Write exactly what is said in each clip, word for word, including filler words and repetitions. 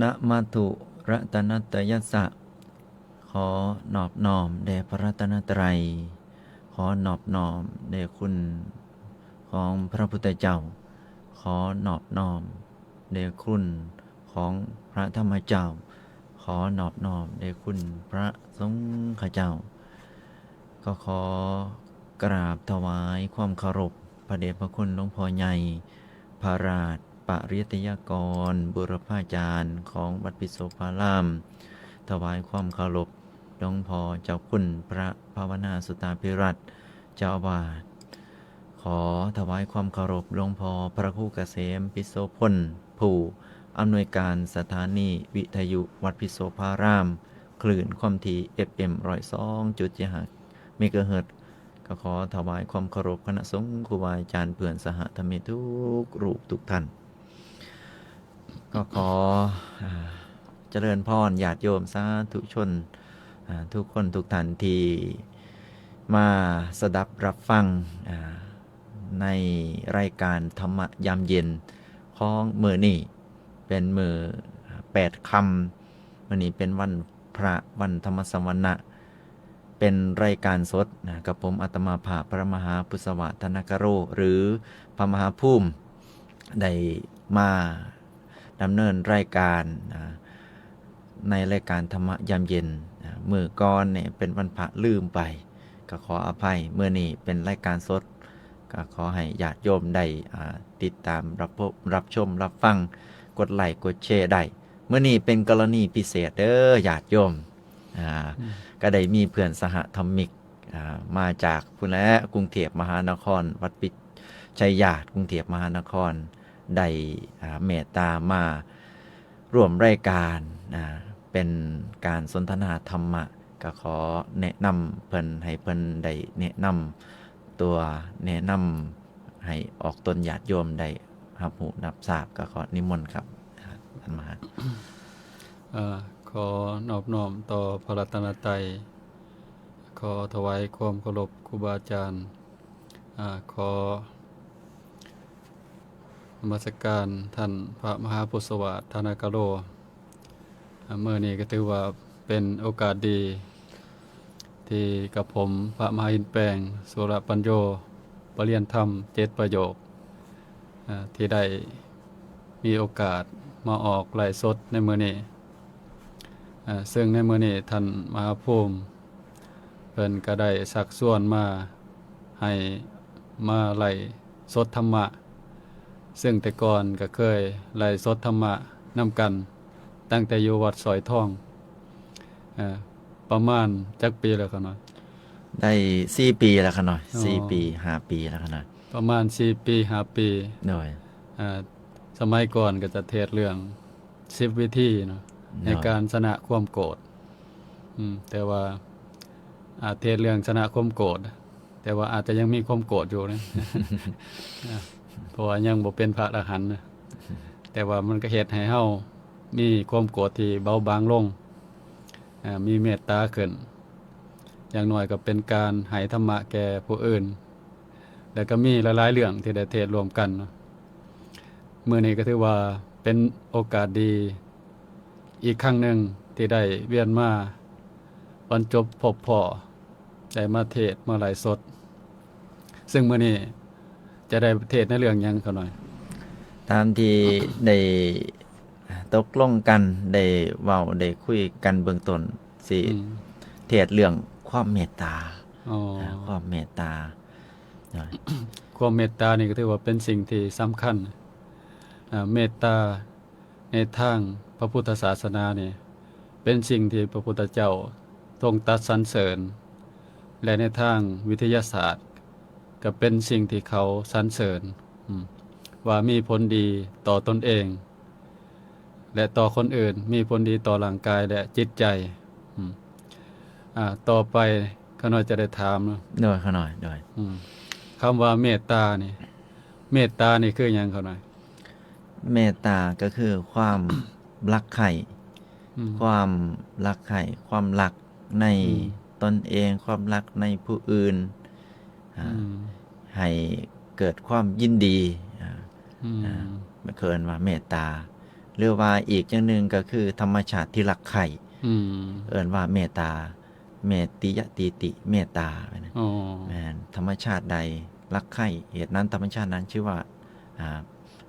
นะมัตถุรัตนัตยัสสะ ขอนอบน้อมแด่พระรัตนตรัย ขอนอบน้อมแด่คุณของพระพุทธเจ้า ขอนอบน้อมแด่คุณของพระธรรมเจ้า ขอนอบน้อมแด่คุณพระสงฆ์เจ้า ก็ขอกราบถวายความเคารพพระเดชพระคุณหลวงพ่อใหญ่ พระราชปริยัติยากร บูรพาจารย์ของวัดปิโสภาราม ถวายความเคารพหลวงพ่อเจ้าคุณพระภาวนาสุตาภิรัตน์ เจ้าอาวาส ขอถวายความเคารพหลวงพ่อพระครูเกษม ปิโสพล ผู้อำนวยการสถานีวิทยุวัดปิโสภาราม คลื่นความถี่ เอฟเอ็ม ร้อยสองจุดเจ็ดห้า เมกะเฮิรตซ์ ก็ขอถวายความเคารพคณะสงฆ์ครูบาอาจารย์เพื่อนสหธรรมิกทุกรูปทุกท่าน ก็ขอ อ่า เจริญพรญาติโยมสาธุชน อ่า ทุกคนทุกท่านที่มาสดับรับฟัง อ่า ในรายการธรรมะยามเย็นของมื้อนี้ เป็นมื้อแปดค่ำ มื้อนี้เป็นวันพระ วันธรรมสวนะ เป็นรายการสดนะ กับผมอาตมาภาพพระมหาพุทธสวัสดิ์ ธนกโร หรือพระมหาภูมิ ได้มาดำเนินรายการนะ ในรายการธรรมะยามเย็นนะ มื้อก่อนเนี่ยเป็นวันพระลืมไป ก็ขออภัย มื้อนี้เป็นรายการสด ก็ขอให้ญาติโยมได้ อ่า ติดตามรับพบ รับชม รับฟัง กดไลค์ กดแชร์ได้ มื้อนี้เป็นกรณีพิเศษเด้อญาติโยม อ่า อืม ก็ได้มีเพื่อนสหธรรมิก อ่า มาจากพุ้นแหละ กรุงเทพมหานคร วัดปิชัยญาติ กรุงเทพมหานคร ได้ อ่า เมตตามาร่วมรายการ อ่า เป็นการสนทนาธรรมะ ก็ขอแนะนำเพิ่น ให้เพิ่นได้แนะนำตัว แนะนำให้ออกตนญาติโยมได้รับรู้รับทราบ ก็ขอนิมนต์ครับ ท่านมหา อ่า ขอนอบน้อมต่อพระรัตนตรัย ขอถวายความเคารพครูบาอาจารย์ อ่า ขอนมัสการท่านพระมหาพุทธสวัสดิ์ ธนกโร อ่า มื้อนี้ก็ถือว่าเป็นโอกาสดี ที่กับผมพระมหาหินแปง สุรปัญโญ ประเรียนธรรมเจ็ดประโยค อ่า ที่ได้มีโอกาสมาออกไลฟ์สดในมื้อนี้ อ่า ซึ่งในมื้อนี้ท่านมหาภูมิ เพิ่นก็ได้ชักชวนมาให้มาไลฟ์สดธรรมะ ซึ่งแต่ก่อนก็เคยไลฟ์สดธรรมะนำกัน ตั้งแต่อยู่วัดสอยทอง อ่า ประมาณจักปีแล้วครับน้อย ได้สี่ปีแล้วครับน้อย อ๋อ สี่ปี ห้าปีแล้วครับน้อย ประมาณสี่ปี ห้าปี โดย อ่า สมัยก่อนก็จะเทศน์เรื่องสิบวิธีเนาะ โดย ในการชนะความโกรธ อืม แต่ว่า อ่า เทศน์เรื่องชนะความโกรธ แต่ว่าอาจจะยังมีความโกรธอยู่นะ อ่า เพราะว่ายังบ่เป็นพระอรหันต์นะ แต่ว่ามันก็เฮ็ดให้เฮามีความโกรธที่เบาบางลง อ่า มีเมตตาขึ้น อย่างน้อยก็เป็นการให้ธรรมะแก่ผู้อื่น แล้วก็มีหลายๆเรื่องที่ได้เทศน์ร่วมกันเนาะ มื้อนี้ก็ถือว่าเป็นโอกาสดีอีกครั้งหนึ่งที่ได้เวียนมาบรรจบพบพ้อ ได้มาเทศน์มาไลฟ์สด ซึ่งมื้อนี้จะได้เทศน์ในเรื่องหยังครับน้อย ตามที่ได้ตกลงกัน ได้เว้าได้คุยกันเบื้องต้น สิ อืม เทศน์เรื่องความเมตตา อ๋อ อ่า ความเมตตา อ่า ความเมตตานี่ก็ถือว่าเป็นสิ่งที่สำคัญ อ่า เมตตาในทางพระพุทธศาสนานี่ เป็นสิ่งที่พระพุทธเจ้าทรงตรัสสรรเสริญ และในทางวิทยาศาสตร์ ก็เป็นสิ่งที่เขาสรรเสริญ อืม ว่ามีผลดีต่อตนเอง และต่อคนอื่น มีผลดีต่อร่างกายและจิตใจ อืม อ่า ต่อไปข้าน้อยจะได้ถามเนาะ โดย ข้าน้อย โดย อืม คำว่าเมตตานี่ เมตตานี่คือหยังข้าน้อย เมตตาก็คือความรักใคร่ อืม ความรักใคร่ ความรักใน อืม ตนเอง ความรักในผู้อื่น อ่า อืม ให้เกิดความยินดี อ่า อืม อ่า มันเอิ้นว่าเมตตา หรือว่าอีกอย่างหนึ่งก็คือธรรมชาติที่รักใคร่ อืม เอิ้นว่าเมตตา เมตติยะตีติ เมตตานะ อ๋อ แม่น ธรรมชาติใดรักใคร่ เหตุนั้นธรรมชาตินั้นชื่อว่า อ่า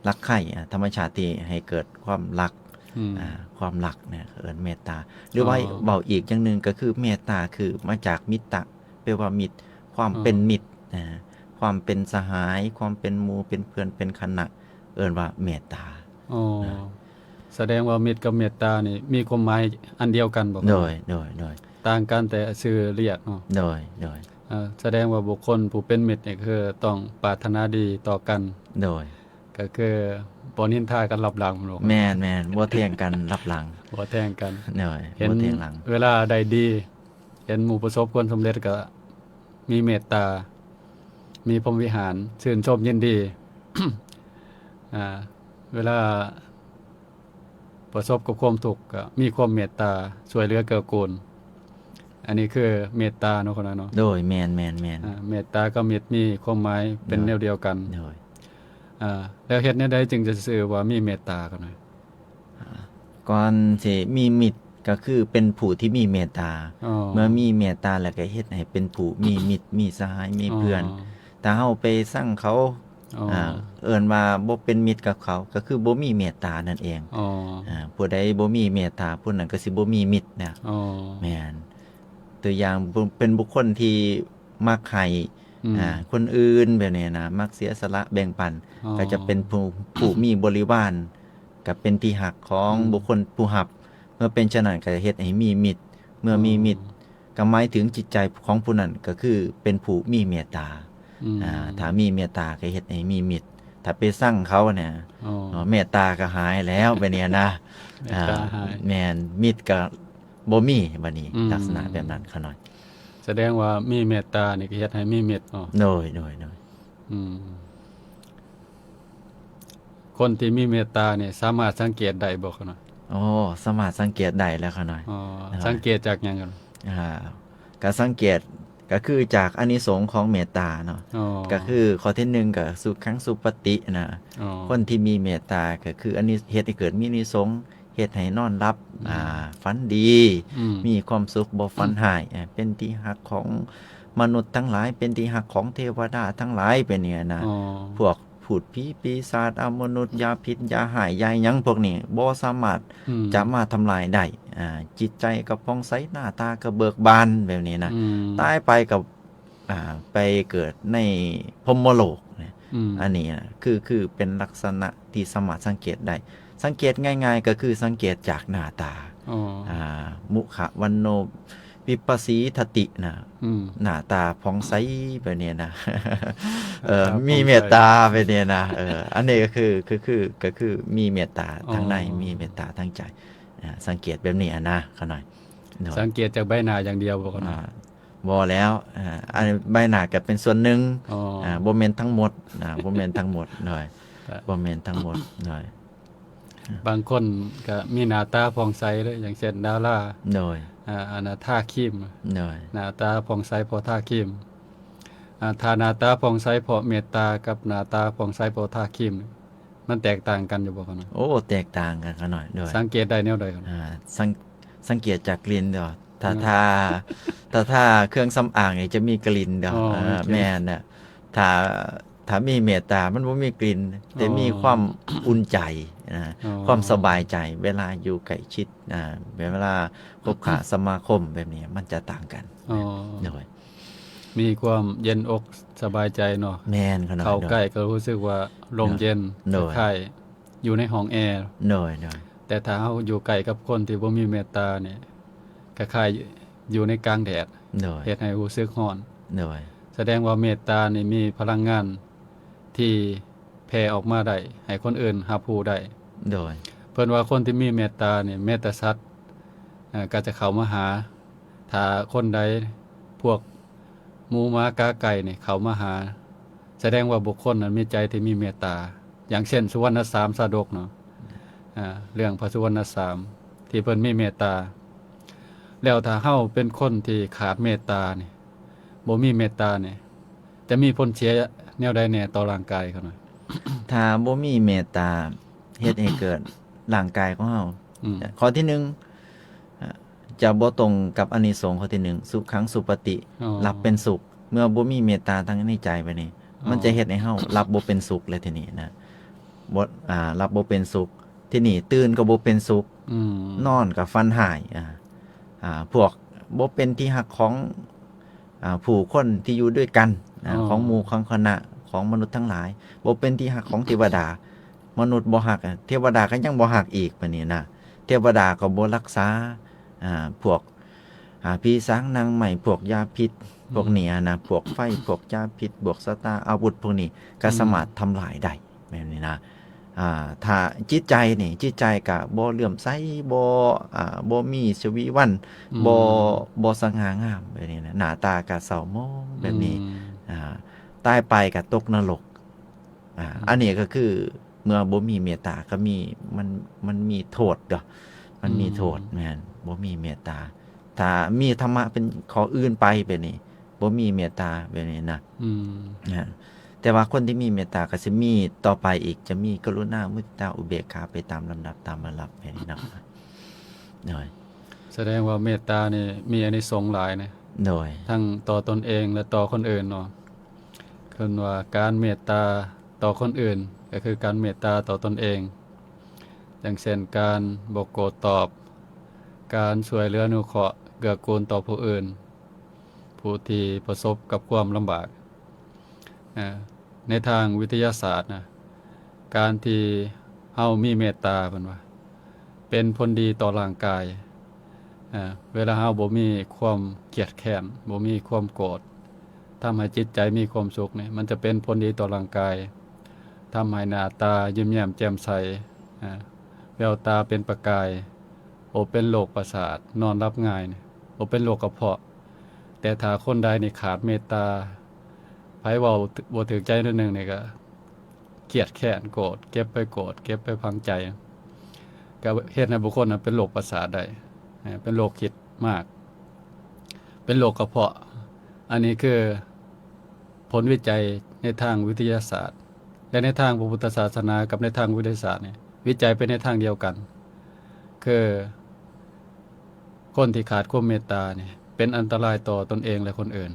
รักใคร่ อ่า ธรรมชาติที่ให้เกิดความรัก อืม อ่า ความรักเนี่ยเอิ้นเมตตา หรือว่า อ๋อ เว้าอีกอย่างหนึ่งก็คือเมตตาคือมาจากมิตตะ แปลว่ามิตร ความเป็น อ๋อ มิตร อ่า ความเป็นสหาย ความเป็นหมู่ เป็นเพื่อน เป็นคณะ เอิ้นว่าเมตตา อ๋อ นะ แสดงว่ามิตรกับเมตตานี่มีความหมายอันเดียวกันบ่ครับ โดย โดย โดย ต่างกันแต่ชื่อเรียกเนาะ โดย โดย เอ่อ แสดงว่าบุคคลผู้เป็นมิตรนี่คือต้องปรารถนาดีต่อกัน โดย ก็คือบ่นินทากันลับหลังลูก แม่น แม่น บ่แทงกันลับหลัง บ่แทงกัน โดย เห็น บ่แทงหลัง เวลาได้ดี เห็นหมู่ประสบความสำเร็จก็มีเมตตา มีพรหมวิหาร ชื่นชมยินดี อ่า เวลาประสบกับความทุกข์ก็มีความเมตตา ช่วยเหลือเกื้อกูล อันนี้คือเมตตาเนาะ คนนั้นเนาะ โดย แม่น แม่น แม่น อ่า เมตตากับมิตรมีความหมายเป็น โดย แนวเดียวกัน โดย อ่า แล้วเฮ็ดแนวใดจึงจะชื่อว่ามีเมตตากันนะ ก่อนสิมีมิตรก็คือเป็นผู้ที่มีเมตตา อ๋อ เมื่อมีเมตตาแล้วก็เฮ็ดให้เป็นผู้มีมิตร มีสหาย มีเพื่อน อ๋อ ถ้าเฮาไปซังเขา อ๋อ อ่า เอิ้นว่าบ่เป็นมิตรกับเขา ก็คือบ่มีเมตตานั่นเอง อ๋อ อ่า ผู้ใดบ่มีเมตตา ผู้นั้นก็สิบ่มีมิตรนะ อ๋อ แม่น ตัวอย่างเป็นบุคคลที่มักให้ อืม อ่า คนอื่นแบบนี้นะ มักเสียสละแบ่งปัน อ๋อ ก็จะเป็นผู้ ผู้มีบริวาร ก็เป็นที่ฮักของ อืม บุคคลผู้ฮับ เมื่อเป็นฉะนั้นก็เฮ็ดให้มีมิตร เมื่อมีมิตร อ๋อ ก็หมายถึงจิตใจของผู้นั้นก็คือเป็นผู้มีเมตตา อืม อ่า ถ้ามีเมตตาก็เฮ็ดให้มีมิตร ถ้าไปซังเขาเนี่ย อ๋อ อ๋อ เมตตาก็หายแล้วแบบนี้นะ เมตตาหาย อ่า แม่น มิตรก็บ่มีบัดนี้ อืม ลักษณะแบบนั้นขะน้อย แสดงว่ามีเมตตานี่ก็เฮ็ดให้มีมิตรเนาะ โดย โดย โดย อืม คนที่มีเมตตาเนี่ยสามารถสังเกตได้บ่ขะน้อย อ๋อ สามารถสังเกตได้แล้วขะน้อย อ๋อ ได้ สังเกตจากหยังกัน อ่า ก็สังเกต ก็คือจากอานิสงส์ของเมตตาเนาะ อ๋อ ก็คือข้อที่หนึ่งก็สุขังสุปฏินะ อ๋อ คนที่มีเมตตาก็คืออันนี้เฮ็ดให้เกิดมีอานิสงส์ เฮ็ดให้นอนหลับ อืม อ่า ฝันดี อืม มีความสุข บ่ฝันร้าย อ่า เป็นที่ฮักของมนุษย์ทั้งหลาย เป็นที่ฮักของเทวดาทั้งหลาย เป็นเนี่ยนะ อ๋อ พวกพูดผีปีศาจอมนุษย์ ยาพิษ ยาร้าย ยาหยังพวกนี้ บ่สามารถ อืม จะมาทำลายได้ อ่า จิตใจก็ผ่องใส หน้าตาก็เบิกบาน แบบนี้นะ อืม ตายไปกับ อ่า ไปเกิดในพรหมโลกเนี่ย อืม อันนี้นะ คือ คือเป็นลักษณะที่สามารถสังเกตได้ สังเกตง่ายๆ ก็คือสังเกตจากหน้าตา อ๋อ อ่า มุขะวันโน วิปปสีทตินะ อืม หน้าตาผ่องใสแบบนี้นะ เออ หน้าตา มี ผ่องใส เมตตาแบบนี้นะ เออ อันนี้ก็คือ คือ คือ ก็คือมีเมตตาทางใน อ๋อ มีเมตตาทางใจ อ่า สังเกตแบบนี้อะนะขะน้อย โดย สังเกตจากใบหน้าอย่างเดียวบ่ขะน้อย อ่า บ่แล้ว อ่า อันนี้ใบหน้าก็เป็นส่วนหนึ่ง อ๋อ อ่า บ่แม่นทั้งหมด อ่า บ่แม่นทั้งหมด โดย ครับ บ่แม่นทั้งหมด โดย บางคนก็มีหน้าตาผ่องใสเลย อย่างเช่นดารา โดย อ่า อันน่ะทาครีม โดย หน้าตาผ่องใสเพราะทาครีม อ่า ถ้าหน้าตาผ่องใสเพราะเมตตากับหน้าตาผ่องใสเพราะทาครีม มันแตกต่างกันอยู่บ่ขะน้อย โอ้ แตกต่างกันขะน้อย โดย สังเกตได้แนวใดขะน้อย อ่า สัง สังเกตจากกลิ่นเด้อ ถ้า อืม ถ้า ถ้า ถ้าเครื่องสำอางนี่จะมีกลิ่นเด้อ อ๋อ เออ มีกลิ่น แม่นน่ะ ถ้า ถ้ามีเมตตามันบ่มีกลิ่น แต่ อ๋อ มีความอุ่นใจนะ อ๋อ ความสบายใจเวลาอยู่ใกล้ชิด อ่า เวลาคบค้าสมาคมแบบนี้มันจะต่างกัน อ๋อ โดย มีความเย็นอกสบายใจเนาะ แม่นขนาด เข้าใกล้ก็รู้สึกว่าลมเย็น โดย คล้ายๆอยู่ในห้องแอร์ โดย โดย แต่ถ้าเฮาอยู่ใกล้กับคนที่บ่มีเมตตาเนี่ย คล้ายๆอยู่ในกลางแดด โดย เฮ็ดให้รู้สึกร้อน โดย แสดงว่าเมตตานี่มีพลังงานที่แผ่ออกมาได้ ให้คนอื่นรับรู้ได้ โดย เพิ่นว่าคนที่มีเมตตาเนี่ย แม้แต่สัตว์ อ่า ก็จะเข้ามาหา ถ้าคนใด พวกหมูหมากาไก่เนี่ยเข้ามาหา แสดงว่าบุคคลนั้นมีใจที่มีเมตตา อย่างเช่น สุวรรณสามสาดกเนาะ อ่า เรื่องพระสุวรรณสามที่เพิ่นมีเมตตา แล้วถ้าเฮาเป็นคนที่ขาดเมตตาเนี่ย บ่มีเมตตาเนี่ย จะมีผลเสียแนวใดแหน่ต่อร่างกายขะน้อย ถ้าบ่มีเมตตา เฮ็ดให้เกิด ร่างกายของเฮา อืม ข้อที่หนึ่ง อ่ะ จะบ่ตรงกับอานิสงส์ข้อที่หนึ่ง สุขังสุปฏิ อ๋อ หลับเป็นสุข เมื่อบ่มีเมตตาทั้งในใจไปนี่ อ๋อ มันจะเฮ็ดให้เฮาหลับบ่เป็นสุขเลยทีนี้นะ บ่ อ่า หลับบ่เป็นสุข ทีนี้ตื่นก็บ่เป็นสุข อืม นอนก็ฝันร้าย อ่า อ่า พวกบ่เป็นที่ฮักของ อ่า ผู้คนที่อยู่ด้วยกัน อ่า อ๋อ ของหมู่ของคณะของมนุษย์ทั้งหลาย บ่เป็นที่ฮักของเทวดา มนุษย์บ่ฮัก อ่ะ เทวดาก็ยังบ่ฮักอีกปานนี้นะ เทวดาก็บ่รักษา อ่า พวก อ่า ผีสางนางไม้ พวกยาพิษ พวกนี้นะ พวกไฟ พวกยาพิษ พวกสตาอาวุธพวกนี้ก็ อืม สามารถทำลายได้แบบนี้นะ อ่า ถ้าจิตใจนี่ จิตใจก็บ่เลื่อมใส บ่ อ่า บ่มีชวีวัน อืม บ่ บ่สง่างามแบบนี้นะ หน้าตาก็เศร้าหมองแบบนี้ อืม อ่า ตายไปก็ตกนรก อ่า อันนี้ก็คือเมื่อบ่มีเมตตาก็มี มัน มันมีโทษเด้อ มันมีโทษ อืม แม่น บ่มีเมตตา ถ้ามีธรรมะเป็นข้ออื่นไปแบบนี้ บ่มีเมตตาแบบนี้นะ อืม นะ แต่ว่าคนที่มีเมตตาก็สิมีต่อไปอีก จะมีกรุณา มุทิตา อุเบกขาไปตามลำดับ ตามลำดับแบบนี้นะ โดย แสดงว่าเมตตานี่มีอานิสงส์หลายนะ โดย ทั้งต่อตนเองและต่อคนอื่นเนาะ เพิ่นว่าการเมตตาต่อคนอื่น ก็คือการเมตตาต่อตนเอง อย่างเช่นการบ่โกรธตอบ การช่วยเหลืออนุเคราะห์เกื้อกูลต่อผู้อื่น ผู้ที่ประสบกับความลำบาก อ่า ในทางวิทยาศาสตร์นะ การที่เฮามีเมตตา เพิ่นว่า เป็นผลดีต่อร่างกาย อ่า เวลาเฮาบ่มีความเครียดแค้น บ่มีความโกรธ ทำให้จิตใจมีความสุขนี่ มันจะเป็นผลดีต่อร่างกาย ทำให้หน้าตายิ้มแย้มแจ่มใส อ่า แววตาเป็นประกาย บ่เป็นโรคประสาท นอนหลับง่ายนี่ บ่เป็นโรคกระเพาะ แต่ถ้าคนใดนี่ขาดเมตตา ไผเว้าบ่ถืกใจนิดนึงนี่ก็เครียดแค้น โกรธ เก็บไปโกรธ เก็บไปฝังใจ ก็เฮ็ดให้บุคคลนั้นเป็นโรคประสาทได้ อ่า เป็นโรคคิดมาก เป็นโรคกระเพาะ อันนี้คือผลวิจัยในทางวิทยาศาสตร์ และในทางพระพุทธศาสนากับในทางวิทยาศาสตร์เนี่ย วิจัยไปในทางเดียวกัน คือคนที่ขาดความเมตตาเนี่ย เป็นอันตรายต่อตนเองและคนอื่น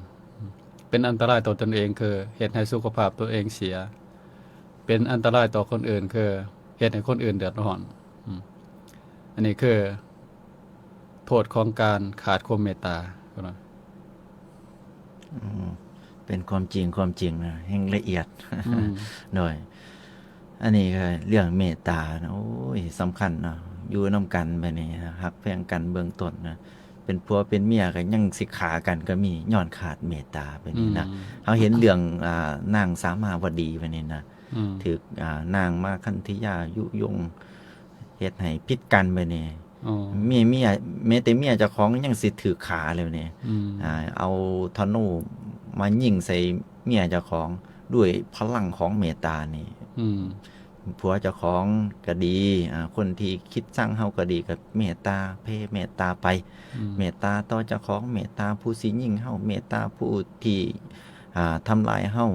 เป็นอันตรายต่อตนเอง คือเฮ็ดให้สุขภาพตัวเองเสีย เป็นอันตรายต่อคนอื่น คือเฮ็ดให้คนอื่นเดือดร้อน อืม อันนี้คือโทษของการขาดความเมตตา อืม เป็นความจริง ความจริงนะ แห่งละเอียด อืม โดย อันนี้ก็เรื่องเมตตานะ โอ้ย สำคัญเนาะ อยู่นำกันแบบนี้นะ ฮักแพงกันเบื้องต้นนะ เป็นผัวเป็นเมียก็ยังสิฆ่ากันก็มี ย้อนขาดเมตตาแบบนี้นะ อืม เฮาเห็นเรื่อง อ่า นางสามาวดีแบบนี้นะ อืม ถืก อ่า นางมาคันธยายุยง เฮ็ดให้ผิดกันแบบนี้ อ๋อ เมีย เมีย แม้แต่เมียเจ้าของยังสิถืกฆ่าเลยเนี่ย อืม อ่า เอาธนูมายิงใส่เมียเจ้าของด้วยพลังของเมตตานี่ อืม ผัวเจ้าของก็ดี อ่า คนที่คิดซังเฮาก็ดี ก็เมตตา แผ่เมตตาไป อืม เมตตาต่อเจ้าของ เมตตาผู้สิยิงเฮา เมตตาผู้ที่ อ่า ทำลายเฮา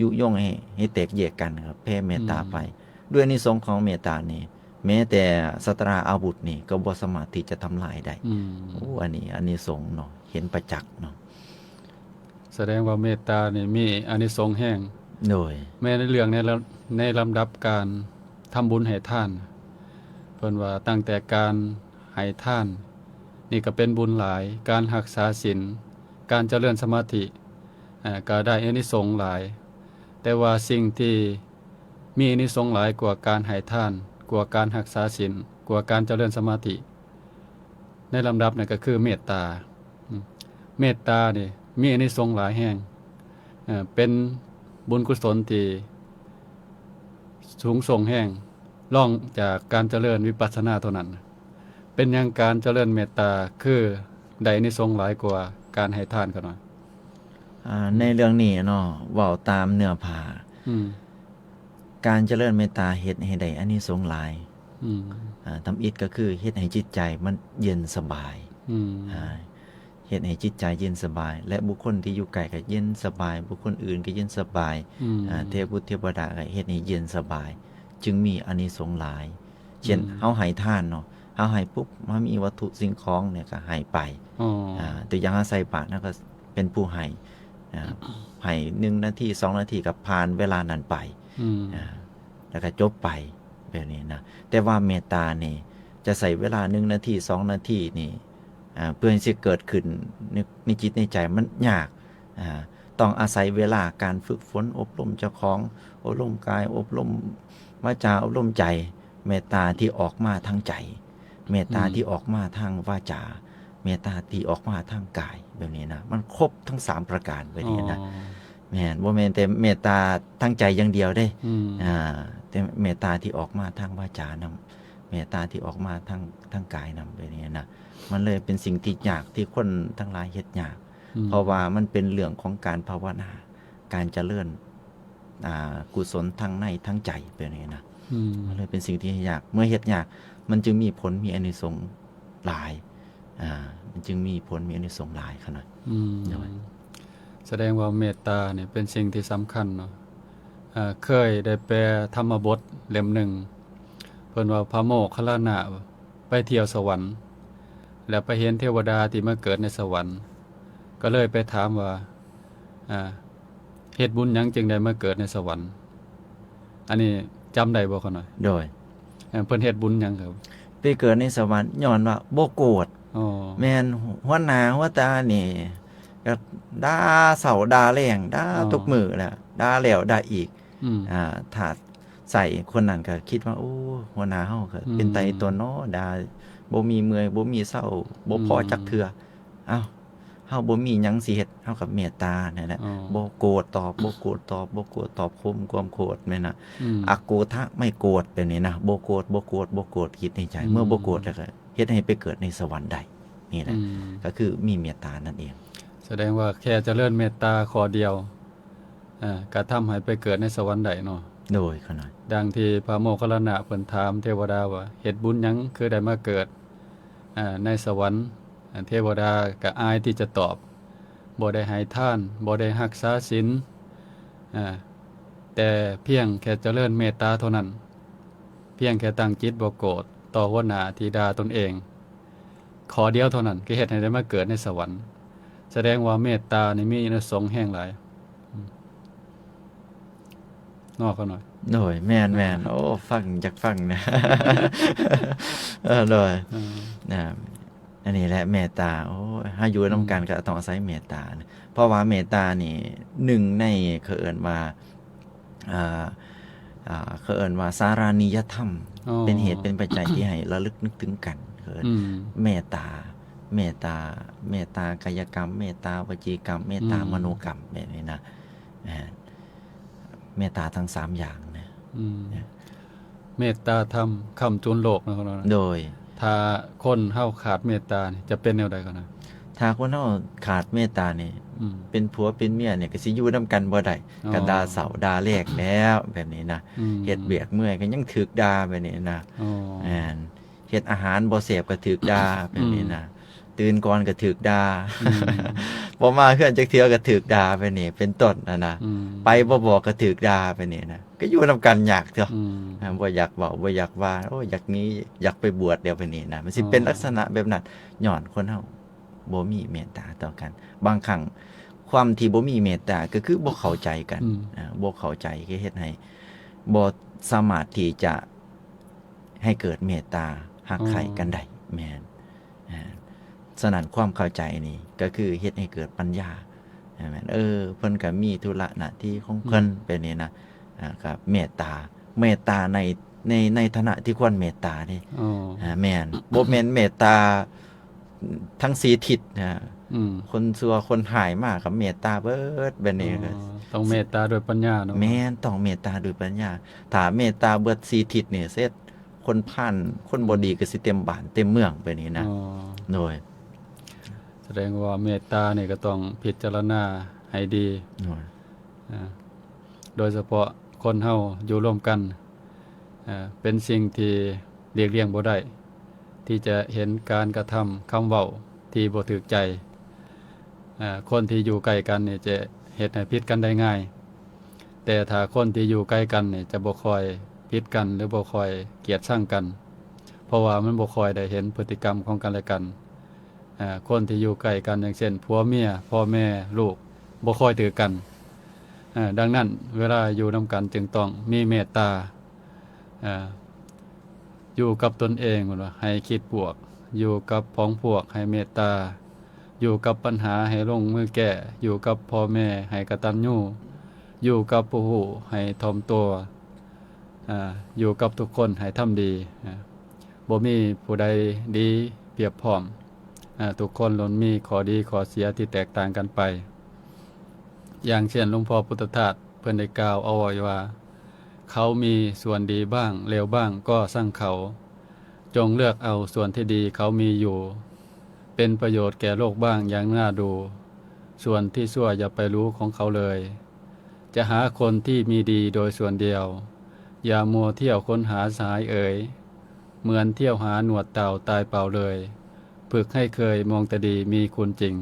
ยุยงให้ ให้แตกแยกกันครับ แผ่เมตตาไป อืม ด้วยอานิสงส์ของเมตตานี่ แม้แต่สตราอาวุธนี่ก็บ่สามารถที่จะทำลายได้ อืม โอ้ อันนี้อานิสงส์เนาะ เห็นประจักษ์เนาะ แสดงว่าเมตตานี่มีอานิสงส์แฮง โดย แม้ในเรื่องในระ- ในลำดับการทำบุญให้ทาน เพิ่นว่าตั้งแต่การให้ทาน นี่ก็เป็นบุญหลาย การรักษาศีล การเจริญสมาธิ อ่า ก็ได้อานิสงส์หลาย แต่ว่าสิ่งที่มีอานิสงส์หลายกว่าการให้ทาน กว่าการรักษาศีล กว่าการเจริญสมาธิ ในลำดับนั้นก็คือเมตตา อืม เมตตานี่มีอานิสงส์หลายแฮง เอ่อ เป็นบุญกุศลที่สูงส่งแฮง รองจากการเจริญวิปัสสนาเท่านั้น เป็นหยังการเจริญเมตตาคือได้อานิสงส์หลายกว่าการให้ทานขนาด อ่า ในเรื่องนี้เนาะ เว้าตามเนื้อผ้า อืม การเจริญเมตตาเฮ็ดให้ได้อานิสงส์หลาย อืม อ่า ทำอิฐก็คือเฮ็ดให้จิตใจมันเย็นสบาย อืม อ่า เฮ็ดให้จิตใจเย็นสบาย และบุคคลที่อยู่ใกล้ก็เย็นสบาย บุคคลอื่นก็เย็นสบาย อืม อ่า เทพบุตรเทวดาก็เฮ็ดให้เย็นสบาย จึงมีอานิสงส์หลาย เช่น อืม เฮาให้ทานเนาะ เฮาให้ปุ๊บ เฮามีวัตถุสิ่งของเนี่ยก็ให้ไป อ๋อ อ่า ตัวอย่างเฮาใส่บาตร เฮาก็เป็นผู้ให้ อ่า ให้หนึ่งนาที สองนาที ก็ผ่านเวลานั้นไป อืม อ่า แล้วก็จบไป แบบนี้นะ แต่ว่าเมตตานี่ จะใช้เวลาหนึ่งนาที สองนาทีนี่ อ่า เพื่อให้สิเกิดขึ้นใน ในจิตในใจมันยาก อ่า ต้องอาศัยเวลาการฝึกฝนอบรมเจ้าของ อบรมกาย อบรมวาจา อบรมใจ เมตตาที่ออกมาทางใจ เมตตา อืม ที่ออกมาทางวาจา เมตตาที่ออกมาทางกาย แบบนี้นะ มันครบทั้งสามประการ แบบนี้นะ อ๋อ แม่น บ่แม่นแต่เมตตาทางใจอย่างเดียวเด้ อืม อ่า แต่เมตตาที่ออกมาทางวาจานำ เมตตาที่ออกมาทาง ทางกายนำ แบบนี้นะ มันเลยเป็นสิ่งที่ยากที่คนทั้งหลายเฮ็ดยาก อืม เพราะว่ามันเป็นเรื่องของการภาวนา การเจริญ อ่า กุศลทั้งในทั้งใจ แบบนี้นะ อืม มันเลยเป็นสิ่งที่ยาก เมื่อเฮ็ดยาก มันจึงมีผลมีอานิสงส์หลาย อ่า มันจึงมีผลมีอานิสงส์หลายขนาด อืม โดย แสดงว่าเมตตาเนี่ยเป็นสิ่งที่สำคัญเนาะ อ่า เคยได้แปลธรรมบทเล่มหนึ่ง เพิ่นว่าพระโมคคัลลานะไปเที่ยวสวรรค์ แล้วไปเห็นเทวดาที่มาเกิดในสวรรค์ ก็เลยไปถามว่า อ่า เฮ็ดบุญหยังจึงได้มาเกิดในสวรรค์ อันนี้จำได้บ่ ข้าน้อย โดย เอ่อ เพิ่นเฮ็ดบุญหยังครับ ไปเกิดในสวรรค์ย้อนว่าบ่โกรธ อ๋อ แม่น หัวหน้าหัวตานี่ ก็ด่าเช้าด่าแลง ด่า อ๋อ ทุกมื้อแหละ ด่าแล้วด่าอีก อืม อ่า ถ้าใส่คนนั้นก็คิดว่า โอ้ หัวหน้าเฮาก็เป็นตา อืม ตนเนาะ ด่าบ่มีเมื่อย บ่มีเซา บ่พอ อืม จักเทื่อ เอ้า เฮาบ่มีหยังสิเฮ็ด เฮาก็เมตตานั่นแหละ อ๋อ บ่โกรธตอบ บ่โกรธตอบ บ่โกรธตอบ ข่มความโกรธแม่นน่ะ อืม อโกธะ ไม่โกรธ แบบนี้นะ บ่โกรธ บ่โกรธ บ่โกรธ คิดในใจ อืม เมื่อบ่โกรธแล้วก็เฮ็ดให้ไปเกิดในสวรรค์ได้ นี่แหละ อืม ก็คือมีเมตตานั่นเอง แสดงว่าแค่เจริญเมตตาข้อเดียว อ่า ก็ทำให้ไปเกิดในสวรรค์ได้เนาะ โดย ข้าน้อย ดังที่พระโมคคัลลานะเพิ่นถามเทวดาว่า เฮ็ดบุญหยังคือได้มาเกิด อ่า ในสวรรค์ อ่า เทวดาก็อายที่จะตอบ บ่ได้ให้ทาน บ่ได้รักษาศีล อ่า แต่เพียงแค่เจริญเมตตาเท่านั้น เพียงแค่ตั้งจิตบ่โกรธต่อหัวหน้าที่ด่าตนเอง ข้อเดียวเท่านั้นก็เฮ็ดให้ได้มาเกิดในสวรรค์ แสดงว่าเมตตานี่มีอานิสงส์แฮงหลาย อืม เนาะ ข้าน้อย โดย แม่น แม่น โอ้ ฟัง อยากฟังนะ เออ โดย อืม อ่า อันนี้แหละเมตตา โอ้ เฮาอยู่นำกัน อืม ก็ต้องอาศัยเมตตานะ เพราะว่าเมตตานี่ หนึ่งใน เขาเอิ้นว่า อ่า อ่า เขาเอิ้นว่าสารานิยธรรม อ๋อ เป็นเหตุเป็นปัจจัยที่ให้ระลึกนึกถึงกัน เขาเอิ้น อืม เมตตา เมตตา เมตตากายกรรม เมตตาวจีกรรม เมตตา อืม มโนกรรม แบบนี้นะ อ่า เมตตาทั้งสามอย่างนะ อืม เมตตาธรรมค้ำจุนโลกนะ โดย ถ้าคนเฮาขาดเมตตานี่จะเป็นแนวใด ข้าน้อย ถ้าคนเฮาขาดเมตตานี่ อืม เป็นผัวเป็นเมียนี่ก็สิอยู่นำกันบ่ได้ อ๋อ ก็ด่าเช้าด่าแลงแล้ว แบบนี้นะ อืม เฮ็ดเวียกเมื่อยก็ยังถูกด่า แบบนี้นะ อ๋อ แม่น เฮ็ดอาหารบ่แซ่บก็ถูกด่า แบบนี้นะ อืม ตื่นก่อนก็ถูกด่า อืม บ่มาเฮือนจักเทื่อก็ถูกด่า แบบนี้ เป็นต้นนะนะ อืม ไปบ่บอกก็ถูกด่า แบบนี้นะ ก็อยู่นำกันยากตั๊ว อืม อ่า บ่อยากเว้า บ่อยากว่า โอ้ อยากหนี อยากไปบวชแล้ว แบบนี้นะ มันสิเป็น อ๋อ ลักษณะแบบนั้น ย้อนคนเฮาบ่มีเมตตาต่อกัน บางครั้งความที่บ่มีเมตตาก็คือบ่เข้าใจกัน อืม อ่า บ่เข้าใจก็เฮ็ดให้บ่สามารถที่จะให้เกิดเมตตาฮักใคร่กันได้ อ๋อ แม่น อ่า ฉะนั้นความเข้าใจนี่ก็คือเฮ็ดให้เกิดปัญญา แม่น เออ เพิ่นก็มีธุระหน้าที่ของเพิ่น อืม แบบนี้นะ อ่า ก็เมตตา เมตตาใน ใน ในฐานะที่ควรเมตตาเด้ อ๋อ อ่า แม่น บ่แม่นเมตตาทั้งสี่ทิศนะ อืม คนชั่วคนฮ้ายมาก็เมตตาเบิด แบบนี้ก็ อ๋อ ต้องเมตตาด้วยปัญญาเนาะ แม่น ต้องเมตตาด้วยปัญญา ถ้าเมตตาเบิดสี่ทิศนี่เสร็จ คนพาล คนบ่ดีก็สิเต็มบ้านเต็มเมือง แบบนี้นะ อ๋อ โดย แสดงว่าเมตตานี่ก็ต้องพิจารณาให้ดี โดย อ่า โดยเฉพาะคนเฮาอยู่ร่วมกัน อ่า เป็นสิ่งที่หลีกเลี่ยงบ่ได้ ที่จะเห็นการกระทำคำเว้าที่บ่ถูกใจ อ่า คนที่อยู่ใกล้กันนี่จะเฮ็ดให้ผิดกันได้ง่าย แต่ถ้าคนที่อยู่ไกลกันนี่จะบ่ค่อยผิดกัน หรือบ่ค่อยเกลียดชังกัน เพราะว่ามันบ่ค่อยได้เห็นพฤติกรรมของกันและกัน อ่า คนที่อยู่ใกล้กัน อย่างเช่น ผัวเมีย พ่อแม่ ลูก บ่ค่อยถือกัน อ่า ดังนั้นเวลาอยู่นำกันจึงต้องมีเมตตา อ่า อยู่กับตนเอง เพิ่นว่า ให้คิดบวก อยู่กับพ้องพวก ให้เมตตา อยู่กับปัญหา ให้ลงมือแก้ อยู่กับพ่อแม่ ให้กตัญญู อยู่กับผู้ฮู้ ให้ถ่อมตัว อ่า อยู่กับทุกคน ให้ทำดี อ่า บ่มีผู้ใดดีเปรียบพร้อม อ่า ทุกคนล้วนมีข้อดีข้อเสียที่แตกต่างกันไป อย่างเช่น หลวงพ่อพุทธทาสเพิ่นได้กล่าวเอาไว้ว่า เขามีส่วนดีบ้างเลวบ้างก็ช่างเขา จงเลือกเอาส่วนที่ดีเขามีอยู่ เป็นประโยชน์แก่โลกบ้างอย่างน่าดู ส่วนที่ชั่วอย่าไปรู้ของเขาเลย จะหาคนที่มีดีโดยส่วนเดียว อย่ามัวเที่ยวค้นหาสหายเอ๋ย เหมือนเที่ยวหาหนวดเต่าตายเปล่าเลย ฝึกให้เคยมองแต่ดีมีคุณจริง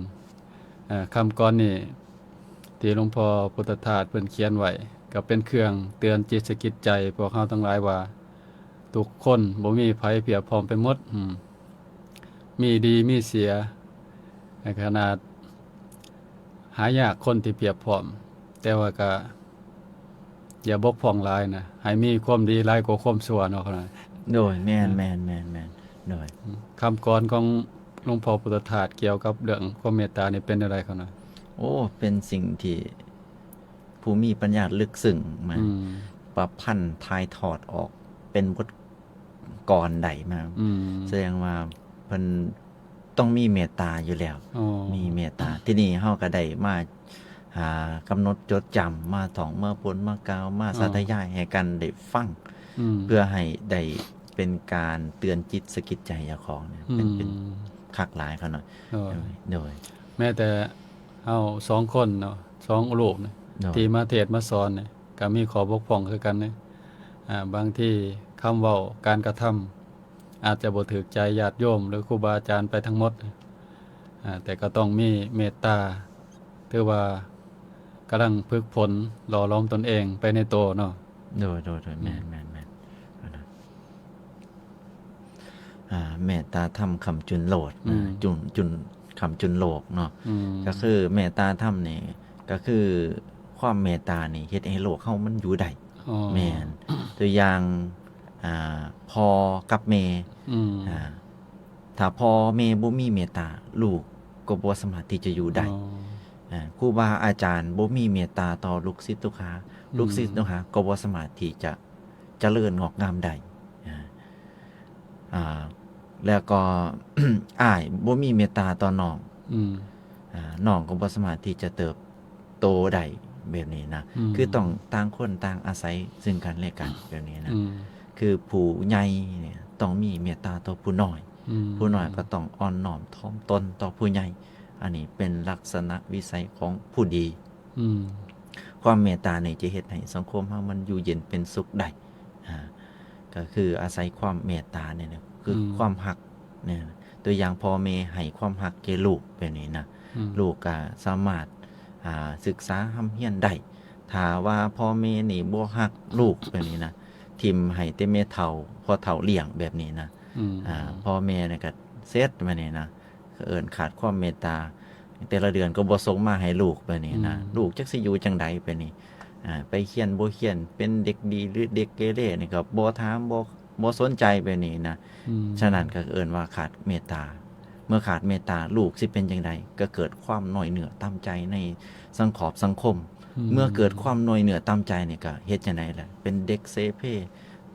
อ่า คำกลอนนี่ที่หลวงพ่อพุทธทาสเพิ่นเขียนไว้ ก็เป็นเครื่องเตือนจิตสะกิดใจพวกเราทั้งหลายว่า ทุกคนบ่มีไผเพียบพร้อมไปหมด อืม มีดีมีเสีย ขนาดหายากคนที่เพียบพร้อม แต่ว่าก็อย่าบกพร่องหลายนะ ให้มีความดีหลายกว่าความชั่วเนาะ เขานะ โดย แม่น อ่า แม่น แม่น แม่น โดย คำกลอนของหลวงพ่อพุทธทาสเกี่ยวกับเรื่องความเมตตานี่เป็นอะไรเขานะ โอ้ เป็นสิ่งที่ผู้มีปัญญาลึกซึ้งมา อืม ประพันธ์ถ่ายทอดออกเป็นบทกลอนได้มา อืม แสดงว่าเพิ่นต้องมีเมตตาอยู่แล้ว อ๋อ มีเมตตา ทีนี้เฮาก็ได้มา อ่า กำหนดจดจำ มาท่อง มาบน มากล่าว มา อ๋อ สาธยายให้กันได้ฟัง อืม เพื่อให้ได้เป็นการเตือนจิตสะกิดใจเจ้าของเนี่ย เป็น อืม เป็นคักหลายเขาหน่อย โดย โดย โดย แม้แต่เฮาสองคนเนาะ สองรูปเนี่ย โดย ที่มาเทศน์มาสอนเนี่ย ก็มีข้อบกพร่องคือกันเนี่ย อ่า บางทีคำเว้า การกระทำ อาจจะบ่ถูกใจญาติโยมหรือครูบาอาจารย์ไปทั้งหมด อ่า แต่ก็ต้องมีเมตตา ถือว่ากำลังฝึกฝนหล่อหลอมตนเองไปในตัวเนาะ โดย โดย โดย อืม แม่น แม่น แม่น อ่า เมตตาธรรมค้ำจุนโลก อืม จุน จุน ค้ำจุนโลกเนาะ อืม ก็คือเมตตาธรรมนี่ ก็คือความเมตตานี่เฮ็ดให้โลกเฮามันอยู่ได้ อ๋อ แม่น ตัวอย่าง อ่า พ่อกับแม่ อืม อ่า ถ้าพ่อแม่บ่มีเมตตา ลูกก็บ่สามารถที่จะอยู่ได้ อ๋อ อ่า ครูบาอาจารย์บ่มีเมตตาต่อลูกศิษย์ลูกหา อืม ลูกศิษย์ลูกหาก็บ่สามารถที่จะเจริญงอกงามได้ อ่า อ่า แล้วก็ อ้ายบ่มีเมตตาต่อน้อง อืม อ่า น้องก็บ่สามารถที่จะเติบโตได้แบบนี้นะ อืม คือต้องต่างคนต่างอาศัยซึ่งกันและกันแบบนี้นะ อืม คือผู้ใหญ่เนี่ยต้องมีเมตตาต่อผู้น้อย อืม ผู้น้อยก็ต้องอ่อนน้อมถ่อมตนต่อผู้ใหญ่ อันนี้เป็นลักษณะวิสัยของผู้ดี อืม ความเมตตาเนี่ยจะเฮ็ดให้สังคมเฮามันอยู่เย็นเป็นสุขได้ อ่า ก็คืออาศัยความเมตตาเนี่ยนะ คือ อืม ความฮักเนี่ย ตัวอย่างพ่อแม่ให้ความฮักแก่ลูกแบบนี้นะ อืม ลูกก็สามารถ อ่า ศึกษาร่ำเรียนได้ ถ้าว่าพ่อแม่นี่บ่ฮักลูกแบบนี้นะ ถิ่มให้แต่แม่เฒ่า พ่อเฒ่าเลี้ยงแบบนี้นะ อืม อ่า พ่อแม่นี่ก็เสร็จแบบนี้นะ เอิ้นขาดความเมตตา แต่ละเดือนก็บ่ส่งมาให้ลูกแบบนี้นะ อืม ลูกจักสิอยู่จั่งใดแบบนี้ อ่า ไปเฮียนบ่เฮียน เป็นเด็กดีหรือเด็กเกเรนี่ก็บ่ถาม บ่ บ่สนใจแบบนี้นะ อืม ฉะนั้นก็เอิ้นว่าขาดเมตตา เมื่อขาดเมตตา ลูกสิเป็นจั่งใด ก็เกิดความน้อยเนื้อต่ำใจในสังขอบสังคม อืม เมื่อเกิดความน้อยเนื้อต่ำใจนี่ก็เฮ็ดจั่งใดล่ะ เป็นเด็กเสเพ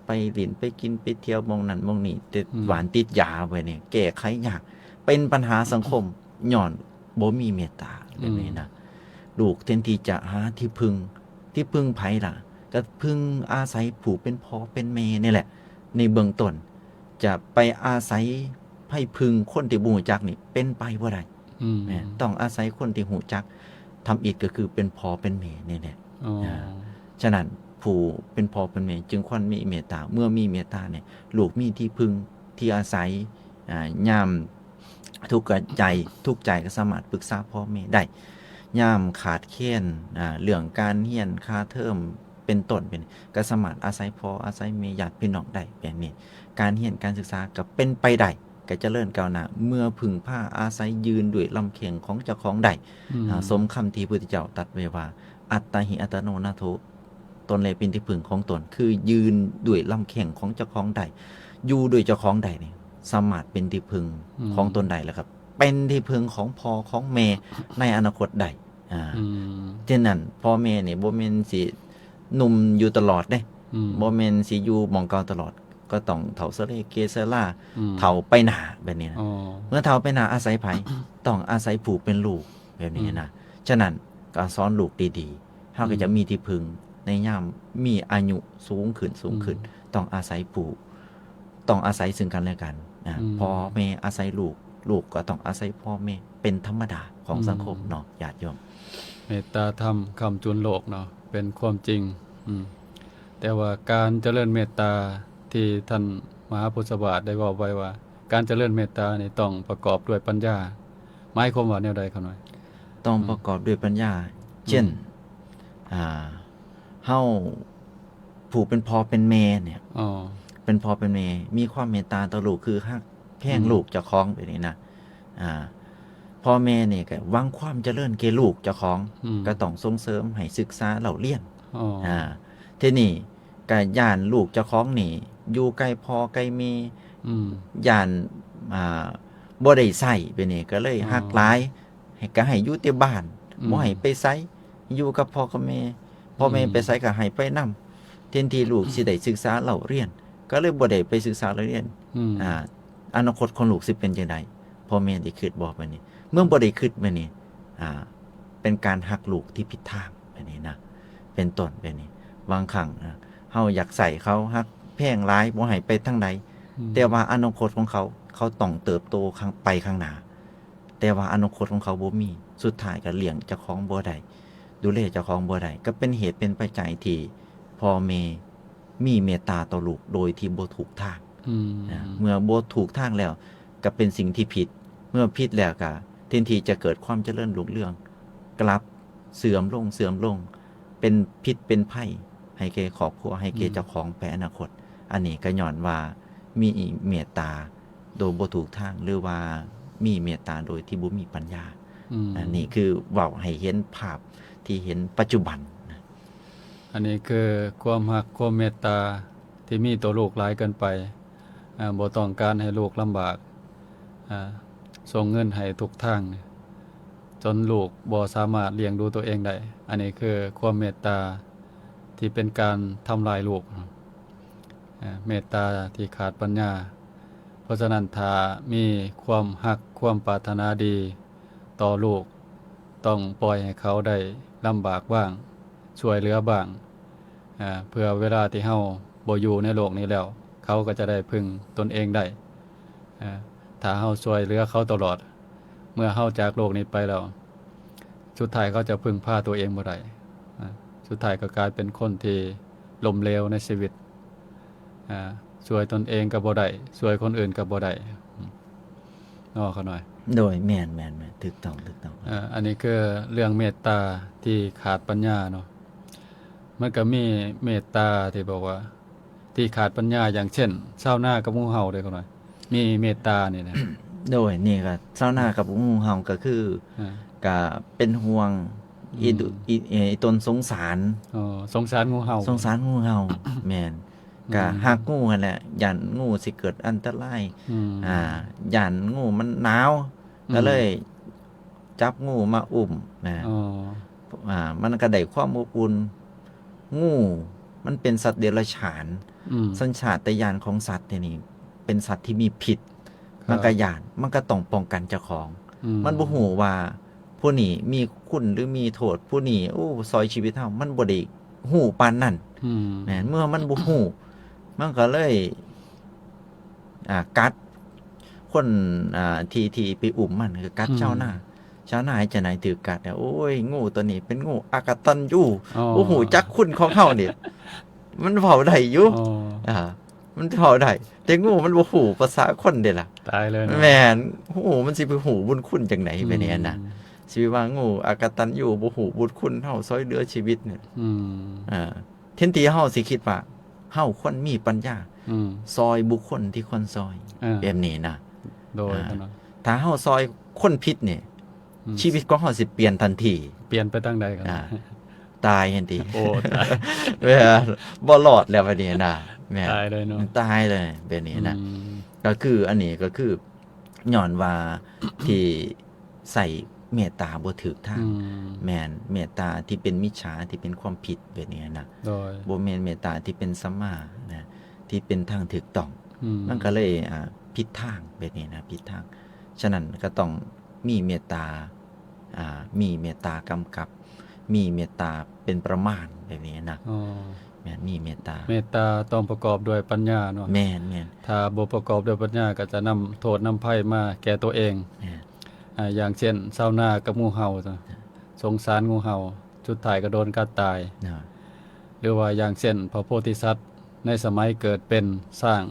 ไปหลิ้นไปกินไปเที่ยวหม่องนั้นหม่องนี้ ติด อืม หวานติดยาไปนี่ แก้ไขยาก เป็นปัญหาสังคม ย้อนบ่มีเมตตาแบบนี้นะ อืม ลูกแทนที่จะหาที่พึ่ง ที่พึ่งไผล่ะ ก็พึ่งอาศัยผู้เป็นพ่อเป็นแม่นี่แหละ ในเบื้องต้น จะไปอาศัยไผพึ่งคนที่บ่รู้จักนี่เป็นไปบ่ได้ อืม แม่น ต้องอาศัยคนที่รู้จัก ทำอิฐก็คือเป็นพ่อเป็นแม่นี่แหละ อ๋อ อ่า ฉะนั้นผู้เป็นพ่อเป็นแม่จึงควรมีเมตตา เมื่อมีเมตตาเนี่ย ลูกมีที่พึ่งที่อาศัย อ่า ยามทุกข์ใจ ทุกข์ใจก็สามารถปรึกษาพ่อแม่ได้ ยามขาดแคลน อ่า เรื่องการเรียน ค่าเทอม เป็นต้น เป็น ก็สามารถอาศัยพ่ออาศัยแม่ญาติพี่น้องได้แบบนี้ การเรียนการศึกษาก็เป็นไปได้ ก็เจริญก้าวหน้า เมื่อพึ่งพาอาศัยยืนด้วยลำแข้งของเจ้าของได้ อืม อ่า สมคำที่พระพุทธเจ้าตรัสไว้ว่า อัตตาหิอัตโนนาโถ ตนแลเป็นที่พึ่งของตน คือยืนด้วยลำแข้งของเจ้าของได้ อยู่ด้วยเจ้าของได้นี่ สามารถเป็นที่พึ่ง อืม ของตนได้แล้วครับ เป็นที่พึ่งของพ่อของแม่ในอนาคตได้ อ่า อืม ฉะนั้นพ่อแม่นี่บ่แม่นสิหนุ่มอยู่ตลอดเด้ อืม บ่แม่นสิอยู่หม่องเก่าตลอด ก็ต้องเฒ่าสะเลเกสะลา อืม เฒ่าไปหน้าแบบนี้นะ อ๋อ เมื่อเฒ่าไปหน้าอาศัยไผ ต้องอาศัยผู้เป็นลูกแบบนี้นะ ฉะนั้นก็สอนลูกดีๆ เฮาก็จะ อืม มีที่พึ่งในยามมีอายุสูงขึ้นสูงขึ้น อืม ต้องอาศัยผู้ ต้องอาศัยซึ่งกันและกันนะ อืม พ่อแม่อาศัยลูก ลูกก็ต้องอาศัยพ่อแม่ เป็นธรรมดาของสังคม อืม เนาะ ญาติโยม เมตตาธรรมค้ำจุนโลกเนาะ เป็นความจริง อืม แต่ว่าการเจริญเมตตาที่ท่านมหาพุทธบาทได้เว้าไว้ว่า การเจริญเมตตานี่ต้องประกอบด้วยปัญญา หมายความว่าแนวใดครับน้อย ต้อง อืม ประกอบด้วยปัญญา เช่น อืม อ่า เฮา ผู้เป็นพ่อเป็นแม่เนี่ย อ๋อ เป็นพ่อเป็นแม่ มีความเมตตาต่อลูก คือฮักแพง อืม ลูกเจ้าของแบบนี้นะ อ่า พ่อแม่เนี่ยก็หวังความเจริญแก่ลูกเจ้าของ อืม ก็ต้องส่งเสริมให้ศึกษาเล่าเรียน อ๋อ อ่า ทีนี้ก็ย้านลูกเจ้าของนี่ อยู่ไกลพ่อไกลแม่ อืม ย้าน อ่า บ่ได้ใช้แบบนี้ ก็เลย อ๋อ ฮักหลาย ให้ ก็ให้อยู่แต่บ้าน อืม บ่ให้ไปไส อยู่กับพ่อกับแม่ พ่อแม่ อืม ไปไสก็ให้ไปนำ แทนที่ลูกสิได้ศึกษาเล่าเรียน ก็เลยบ่ได้ไปศึกษาเล่าเรียน อืม อ่า อนาคตของลูกสิเป็นจั่งใด พ่อแม่ได้คิดบ่แบบนี้ เมื่อบ่ได้คิดแบบนี้ อ่า เป็นการฮักลูกที่ผิดทางแบบนี้นะ เป็นต้นแบบนี้ บางครั้งนะ เฮาอยากใช้เขา ฮักแพงหลาย บ่ให้ไปทางใด อืม แต่ว่าอนาคตของเขา เขาต้องเติบโตข้าง ไปข้างหน้า แต่ว่าอนาคตของเขาบ่มี สุดท้ายก็เลี้ยงเจ้าของบ่ได้ ดูแลเจ้าของบ่ได้ ก็เป็นเหตุเป็นปัจจัยที่พ่อแม่มีเมตตาต่อลูกโดยที่บ่ถูกทาง อืม นะ เมื่อบ่ถูกทางแล้ว ก็เป็นสิ่งที่ผิด เมื่อผิดแล้วก็แทนที่จะเกิดความเจริญรุ่งเรือง กลับเสื่อมลง เสื่อมลง เป็นพิษเป็นภัยให้แก่ครอบครัว ให้แก่ อืม เจ้าของไปอนาคต อันนี้ก็ย้อนว่ามีเมตตาโดยบ่ถูกทาง หรือว่ามีเมตตาโดยที่บ่มีปัญญา อืม อันนี้คือเว้าให้เห็นภาพที่เห็นปัจจุบันนะ อันนี้คือความฮักความเมตตาที่มีต่อลูกหลายเกินไป อ่า บ่ต้องการให้ลูกลำบาก อ่า ส่งเงินให้ทุกทาง จนลูกบ่สามารถเลี้ยงดูตัวเองได้ อันนี้คือความเมตตาที่เป็นการทำลายลูก อ่า เมตตาที่ขาดปัญญา เพราะฉะนั้นถ้ามีความฮักความปรารถนาดีต่อลูก ต้องปล่อยให้เขาได้ลำบากบ้าง ช่วยเหลือบ้าง อ่า เพื่อเวลาที่เฮาบ่อยู่ในโลกนี้แล้ว เขาก็จะได้พึ่งตนเองได้ อ่า ถ้าเฮาช่วยเหลือเขาตลอด เมื่อเฮาจากโลกนี้ไปแล้ว สุดท้ายเขาจะพึ่งพาตัวเองบ่ได้ อ่า สุดท้ายก็กลายเป็นคนที่ล้มเหลวในชีวิต อ่า ช่วยตนเองก็บ่ได้ ช่วยคนอื่นก็บ่ได้ อืม เนาะ ข้าน้อย โดย แม่น แม่น แม่น ถูกต้อง ถูกต้อง อ่า อันนี้คือเรื่องเมตตาที่ขาดปัญญาเนาะ มันก็มีเมตตาที่บอกว่า ที่ขาดปัญญา อย่างเช่น ชาวนากับงูเห่าเด้ ข้าน้อย มีเมตตานี่นะ โดย นี่ก็ชาวนากับงูเห่าก็คือ อ่า ก็เป็นห่วง อืม อีดุ อี เอ่อ อีตนสงสาร อ๋อ สงสารงูเห่า สงสารงูเห่า แม่น อืม ก็ฮักงูหั่นแหละ ย้านงูสิเกิดอันตราย อืม อ่า ย้านงูมันหนาว อืม ก็เลยจับงูมาอุ้มนะ อ๋อ อ่า มันก็ได้ความอบอุ่น งูมันเป็นสัตว์เดรัจฉาน อืม สัญชาตญาณของสัตว์เนี่ยนี่ เป็นสัตว์ที่มีพิษ ครับ มันก็ย้าน มันก็ต้องป้องกันเจ้าของ อืม มันบ่ฮู้ว่าผู้นี้มีคุณหรือมีโทษ ผู้นี้ โอ้ ซ่อยชีวิตเฮา มันบ่ได้ฮู้ปานนั้น อืม แม่น เมื่อมันบ่ฮู้ มันก็เลย อ่า กัด คน อ่า ที่ ที่ไปอุ้มมันก็กัด อืม ชาวนา ชาวนาเฮ็ดจั่งใด๋ถืกกัดเนี่ย โอ้ย งูตัวนี้เป็นงูอกตัญญู อ๋อ บ่ฮู้จักคุณของเฮานี่ มันเว้าได้อยู่ อ๋อ อ่า มันเว้าได้ แต่งูมันบ่ฮู้ภาษาคนเด้ล่ะ ตายเลยนะ แม่น โอ้โห มันสิไปฮู้บุญคุณจั่งใด๋ไปเนี่ยนะ อืม สิไปว่างูอกตัญญู บ่ฮู้บุญคุณเฮาซ่อยเหลือชีวิตเนี่ย อืม อ่า แทนที่เฮาสิคิดว่าเฮาควรมีปัญญา อืม ซอยบุคคลที่ควรซอย เออ แบบนี้นะ โดย อ่า ขนาด ถ้าเฮาซอยคนผิดนี่ อืม ชีวิตของเฮาสิเปลี่ยนทันที เปลี่ยนไปทางใดครับ อ่า ตายทันที โอ้ ตาย เวลาบ่รอดแล้วบัดนี้นะ แม่น ตายเลยเนาะ ตายเลยแบบนี้นะ อืม ก็คืออันนี้ก็คือ ย้อนว่า ที่ใส่เมตตาบ่ถูกทาง อืม แม่น เมตตาที่เป็นมิจฉา ที่เป็นความผิดแบบนี้นะ โดย บ่แม่นเมตตาที่เป็นสัมมานะ ที่เป็นทางถูกต้อง อืม มันก็เลย อ่า ผิดทางแบบนี้นะ ผิดทาง ฉะนั้นก็ต้องมีเมตตา อ่า มีเมตตากำกับ มีเมตตาเป็นประมาณแบบนี้นะ อ๋อ แม่น มีเมตตา เมตตาต้องประกอบด้วยปัญญาเนาะ แม่น แม่น ถ้าบ่ประกอบด้วยปัญญาก็จะนำโทษนำภัยมาแก่ตัวเอง แม่น อ่า อย่างเช่น ชาวนากับงูเห่า สงสารงูเห่า สุดท้ายก็โดนกัดตาย นะ หรือว่าอย่างเช่น พระโพธิสัตว์ในสมัยเกิดเป็นช้าง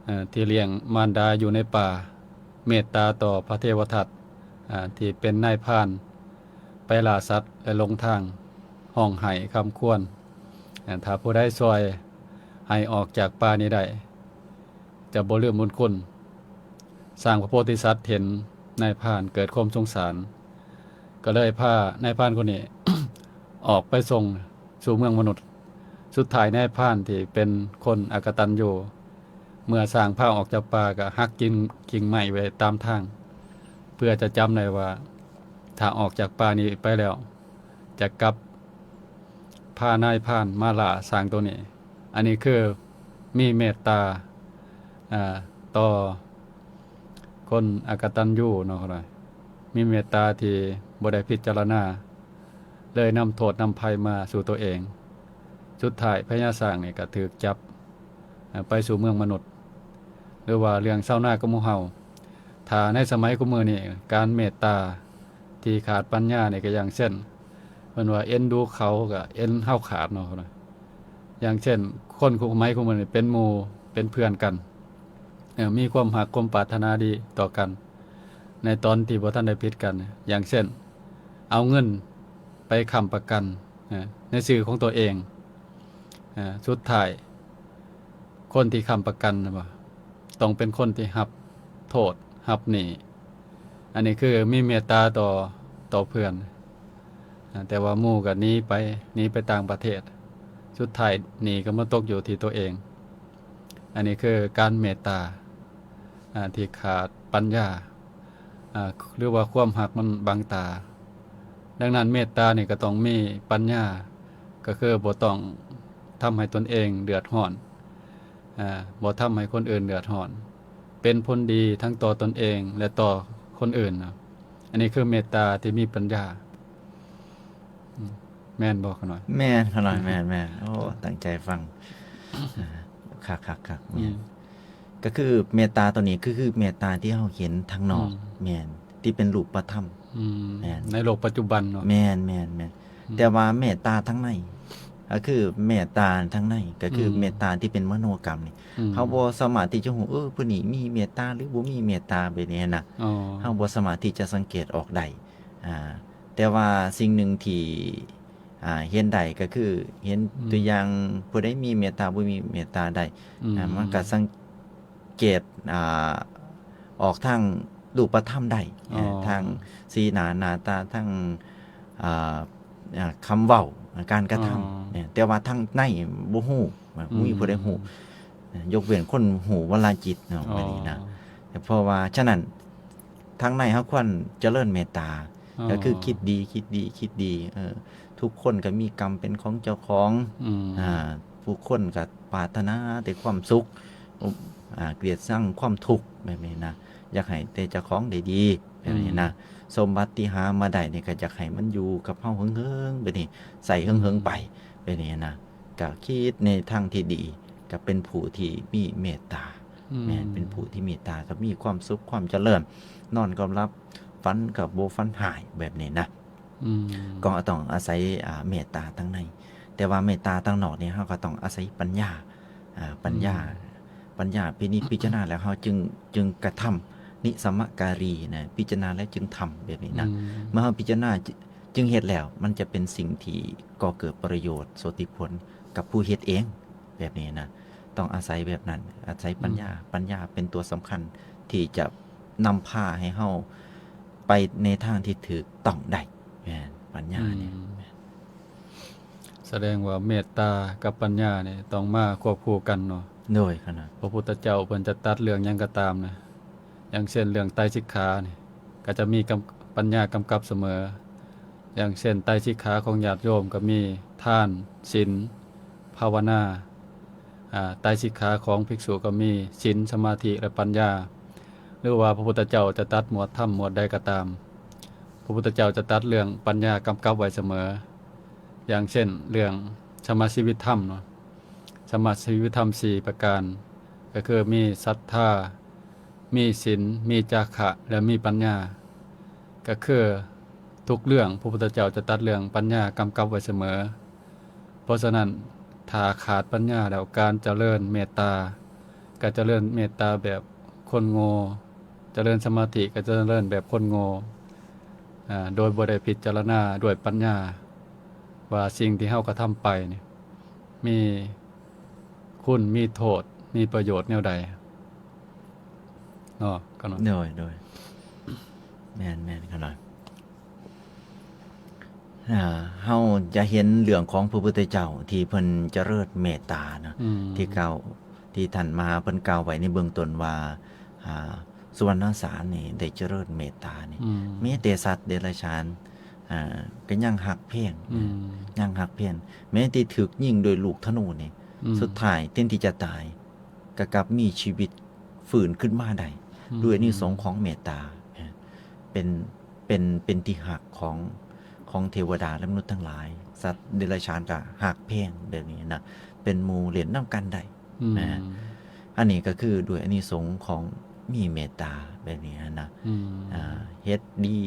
เอ่อ ที่เลี้ยงมารดาอยู่ในป่า เมตตาต่อพระเทวทัต อ่า ที่เป็นนายพราน ไปล่าสัตว์และหลงทาง ฮ้องไห้คร่ำครวญ อ่า ถ้าผู้ใดช่วยให้ออกจากป่านี้ได้ จะบ่ลืมบุญคุณ ช้างพระโพธิสัตว์เห็นนายพรานเกิดความสงสาร ก็เลยพานายพรานคนนี้ ออกไปส่งสู่เมืองมนุษย์ สุดท้ายนายพรานที่เป็นคนอกตัญญู เมื่อช้างพาออกจากป่าก็หักกิ่ง กิ่งไม้ไว้ตามทาง เพื่อจะจำได้ว่า ถ้าออกจากป่านี้ไปแล้ว จะกลับพานายพรานมาล่าช้างตัวนี้ อันนี้คือมีเมตตา อ่า ต่อคนอกตัญญูเนาะครับ มีเมตตาที่บ่ได้พิจารณา เลยนำโทษนำภัยมาสู่ตัวเอง สุดท้ายพญาช้างนี่ก็ถูกจับ อ่า ไปสู่เมืองมนุษย์ หรือว่าเรื่องชาวนากับหมู่เฮา ถ้าในสมัยคุมื้อนี้ การเมตตาที่ขาดปัญญานี่ก็อย่างเช่น เพิ่นว่าเอ็นดูเขาก็เอ็นเฮาขาดเนาะ อย่างเช่น คนคุสมัยคุมื้อนี้เป็นหมู่เป็นเพื่อนกัน เอ่อ มีความฮักความปรารถนาดีต่อกัน ในตอนที่บ่ทันได้ผิดกัน อย่างเช่น เอาเงินไปค้ำประกัน นะ ในชื่อของตัวเอง อ่า สุดท้าย คนที่ค้ำประกันน่ะบ่ ต้องเป็นคนที่รับโทษ รับหนี้ อันนี้คือมีเมตตาต่อ ต่อเพื่อน อ่า แต่ว่าหมู่ก็หนีไป หนีไปต่างประเทศ สุดท้ายหนี้ก็มาตกอยู่ที่ตัวเอง อันนี้คือการเมตตา อ่า ที่ขาดปัญญา อ่า หรือว่าความฮักมันบังตา ดังนั้นเมตตานี่ก็ต้องมีปัญญา ก็คือบ่ต้องทำให้ตนเองเดือดร้อน อ่า บ่ทำให้คนอื่นเดือดร้อน เป็นผลดีทั้งต่อตนเองและต่อคนอื่นเนาะ อันนี้คือเมตตาที่มีปัญญา อืม แม่นบ่ขะน้อย แม่นขะน้อย แม่น แม่น โอ้ ตั้งใจฟัง อ่า คัก คัก คัก แม่น อืม ก็คือเมตตาตัวนี้ คือ คือเมตตาที่เฮาเห็นทางนอก อืม แม่น ที่เป็นรูปธรรม อืม แม่น ในโลกปัจจุบันเนาะ แม่น แม่น แม่น อืม แต่ว่าเมตตาทางใน ก็คือเมตตาทางใน ก็คือ อืม เมตตาที่เป็นมโนกรรมนี่ อืม เฮาบ่สามารถที่จะฮู้ เออ ผู้นี้มีเมตตาหรือบ่มีเมตตาแบบนี้นะ อ๋อ เฮาบ่สามารถที่จะสังเกตออกได้ อ่า แต่ว่าสิ่งหนึ่งที่ อ่า เห็นได้ก็คือเห็น อืม ตัวอย่างผู้ใดมีเมตตา บ่มีเมตตาได้ อืม อ่า มันก็สังเกต อ่า ออกทางรูปธรรมได้ อ๋อ อ่า ทางสีหน้า หน้าตา ทาง อ่า อ่า คำเว้า การกระทำ อ๋อ เนี่ย แต่ว่าทางในบ่ฮู้ อืม บ่มีผู้ใดฮู้ ยกเว้นคนฮู้วลจิตเนาะ อ๋อ แบบนี้นะ แต่เพราะว่า ฉะนั้น ทางในเฮาควรเจริญเมตตา อ๋อ ก็คือคิดดี คิดดี คิดดี เออ ทุกคนก็มีกรรมเป็นของเจ้าของ อืม อ่า ผู้คนก็ปรารถนาแต่ความสุข อ่า เกลียดชังความทุกข์แบบนี้นะ อยากให้แต่เจ้าของได้ดีแบบนี้นะ อืม สมบัติที่หามาได้นี่ก็อยากให้มันอยู่กับเฮาเหิงๆ แบบนี้ ใส่เหิงๆ ไปแบบนี้นะ ก็คิดในทางที่ดี ก็เป็นผู้ที่มีเมตตา อืม แม่น เป็นผู้ที่เมตตา ก็มีความสุขความเจริญ นอนก็หลับ ฝันก็บ่ฝันร้ายแบบนี้นะ อืม ก็ต้องอาศัย อ่า เมตตาทางใน แต่ว่าเมตตาทางนอกนี่เฮาก็ต้องอาศัยปัญญา อ่า ปัญญา อืม ปัญญาพินิจพิจารณาแล้วเฮาจึง จึงกระทำ นิสสมการีนะ พิจารณาแล้วจึงทำแบบนี้นะ อืม เมื่อเฮาพิจารณา จึงเฮ็ดแล้วมันจะเป็นสิ่งที่ก่อเกิดประโยชน์โสติผลกับผู้เฮ็ดเอง แบบนี้นะ ต้องอาศัยแบบนั้น อาศัยปัญญา อืม ปัญญาเป็นตัวสำคัญที่จะนำพาให้เฮาไปในทางที่ถูกต้องได้ แม่น ปัญญาเนี่ย อืม แสดงว่าเมตตากับปัญญาเนี่ยต้องมาควบคู่กันเนาะ โดยขนาด พระพุทธเจ้าเพิ่นจะตรัสเรื่องหยังก็ตามนะ อย่างเช่นเรื่องไตรสิกขานี่ ก็จะมีกำ ปัญญากำกับเสมอ อย่างเช่นไตรสิกขาของญาติโยมก็มีทาน ศีล ภาวนา อ่า ไตรสิกขาของภิกษุก็มีศีล สมาธิ และปัญญา หรือว่าพระพุทธเจ้าจะตรัสหมวดธรรมหมวดใดก็ตาม พระพุทธเจ้าจะตรัสเรื่องปัญญากำกับไว้เสมอ อย่างเช่นเรื่องสมาชีวิตธรรมเนาะ สมาชีวิตธรรมสี่ประการ ก็คือมีศรัทธา มีศีล มีจาคะ และมีปัญญา ก็คือทุกเรื่องพระพุทธเจ้าจะตรัสเรื่องปัญญากำกับไว้เสมอ เพราะฉะนั้นถ้าขาดปัญญาแล้วการเจริญเมตตา ก็เจริญเมตตาแบบคนโง่ เจริญสมาธิก็เจริญแบบคนโง่ อ่า โดยบ่ได้พิจารณาด้วยปัญญา ว่าสิ่งที่เฮากระทำไปนี่ มีคุณ มีโทษ มีประโยชน์แนวใด เนาะ ขนาด โดย โดย แม่น แม่น ขนาด อ่า เฮาจะเห็นเรื่องของพระพุทธเจ้าที่เพิ่นเจริญเมตตาเนาะ อืม ที่กล่าว ที่ท่านมาเพิ่นกล่าวไว้ในเบื้องต้นว่า อ่า สุวรรณสารนี่ได้เจริญเมตตานี่ อืม แม้แต่สัตว์เดรัจฉาน อ่า ก็ยังฮักแพง อืม ยังฮักแพง แม้แต่ถูกยิงโดยลูกธนูนี่ อืม สุดท้ายแทนที่จะตาย ก็กลับมีชีวิตฟื้นขึ้นมาได้ อืม ด้วยอานิสงส์ของเมตตา เป็น เป็น เป็นที่ฮักของ ของเทวดาและมนุษย์ทั้งหลาย สัตว์เดรัจฉานก็ฮักแพงแบบนี้นะ เป็นหมู่เล่นนำกันได้ อืม นะ อันนี้ก็คือด้วยอานิสงส์ของมีเมตตาแบบนี้นะ อืม อ่า เฮ็ดดี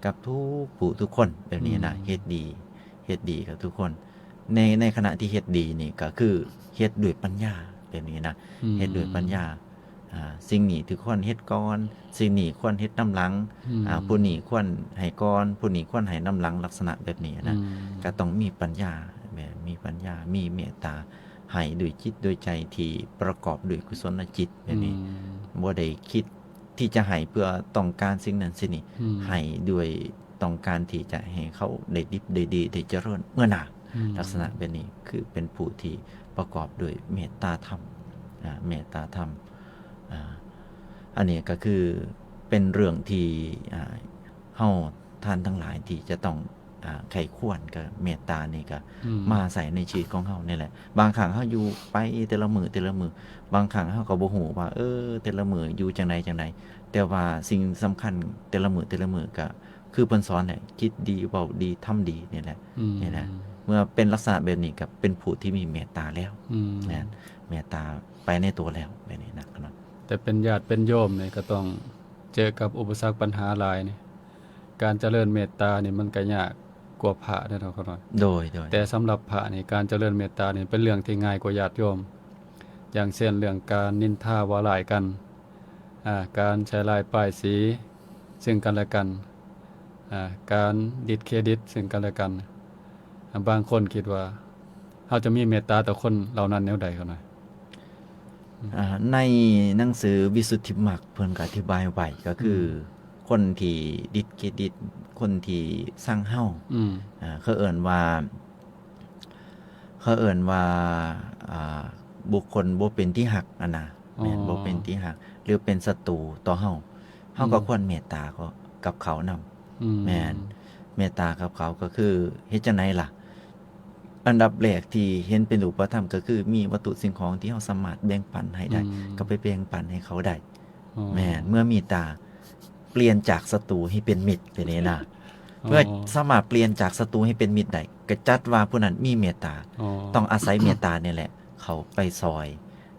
กับทุกผู้ทุกคนแบบนี้นะ อืม เฮ็ดดี เฮ็ดดีกับทุกคน ใน ในขณะที่เฮ็ดดีนี่ก็คือเฮ็ดด้วยปัญญาแบบนี้นะ อืม เฮ็ดด้วยปัญญา อ่า สิ่งนี้ถือควรเฮ็ดก่อน สิ่งนี้ควรเฮ็ดนำหลัง อืม อ่า ผู้นี้ควรให้ก่อน ผู้นี้ควรให้นำหลัง ลักษณะแบบนี้นะ อืม ก็ต้องมีปัญญา แบบมีปัญญา มีเมตตา ให้ด้วยจิตด้วยใจที่ประกอบด้วยกุศลจิตแบบนี้ อืม บ่ได้คิดที่จะให้เพื่อต้องการสิ่งนั้นสิ่งนี้ อืม ให้ด้วยต้องการที่จะให้เขาได้ดิบได้ดี ได้เจริญเมื่อหน้า อืม ลักษณะแบบนี้คือเป็นผู้ที่ประกอบด้วยเมตตาธรรม อ่า เมตตาธรรม อ่า อันนี้ก็คือเป็นเรื่องที่ อ่า เฮาท่านทั้งหลายที่จะต้อง อ่า ใคร่ครวญกับเมตตานี่ก็ อืม มาใส่ในชีวิตของเฮานี่แหละ บางครั้งเฮาอยู่ไปแต่ละมื้อแต่ละมื้อ บางครั้งเฮาก็บ่ฮู้ว่า เออ แต่ละมื้ออยู่จังใดจังใด แต่ว่าสิ่งสำคัญแต่ละมื้อแต่ละมื้อก็คือเพิ่นสอนให้คิดดี เว้าดี ทำดีนี่แหละ อืม นี่แหละ เมื่อเป็นลักษณะแบบนี้ก็เป็นผู้ที่มีเมตตาแล้ว อืม นะ เมตตาไปในตัวแล้วแบบนี้นะครับ แต่เป็นญาติเป็นโยมนี่ก็ต้องเจอกับอุปสรรคปัญหาหลายนี่ การเจริญเมตตานี่มันก็ยากกว่าพระเด้อเนาะครับเนาะ โดย โดย แต่สำหรับพระนี่การเจริญเมตตานี่เป็นเรื่องที่ง่ายกว่าญาติโยม อย่างเช่นเรื่องการนินทาว่าร้ายกัน อ่า การใส่ร้ายป้ายสีซึ่งกันและกัน อ่า การดิสเครดิตซึ่งกันและกัน อ่า บางคนคิดว่าเฮาจะมีเมตตาต่อคนเหล่านั้นแนวใดครับเนาะ อ่า ในหนังสือวิสุทธิมรรคเพิ่นก็อธิบายไว้ก็คือ อืม คนที่ดิสเครดิต คนที่ซังเฮา อืม อ่า เขาเอิ้นว่า เขาเอิ้นว่า อ่า บุคคลบ่เป็นที่ฮักอะนะ แม่น อ๋อ บ่เป็นที่ฮัก หรือเป็นศัตรูต่อเฮา เฮาก็ อืม ควรเมตตาก็ กับเขานำ อืม แม่น เมตตากับเขาก็คือเฮ็ดจั่งใดล่ะ อันดับแรกที่เห็นเป็นรูปธรรมก็คือมีวัตถุสิ่งของที่เฮาสามารถแบ่งปันให้ได้ อืม ก็ไปแบ่งปันให้เขาได้ อ๋อ แม่น เมื่อเมตตาเปลี่ยนจากศัตรูให้เป็นมิตร แบบนี้นะ อ๋อ เมื่อสามารถเปลี่ยนจากศัตรูให้เป็นมิตรได้ ก็จัดว่าผู้นั้นมีเมตตา อ๋อ ต้องอาศัยเมตตานี่แหละ เขาไปซอย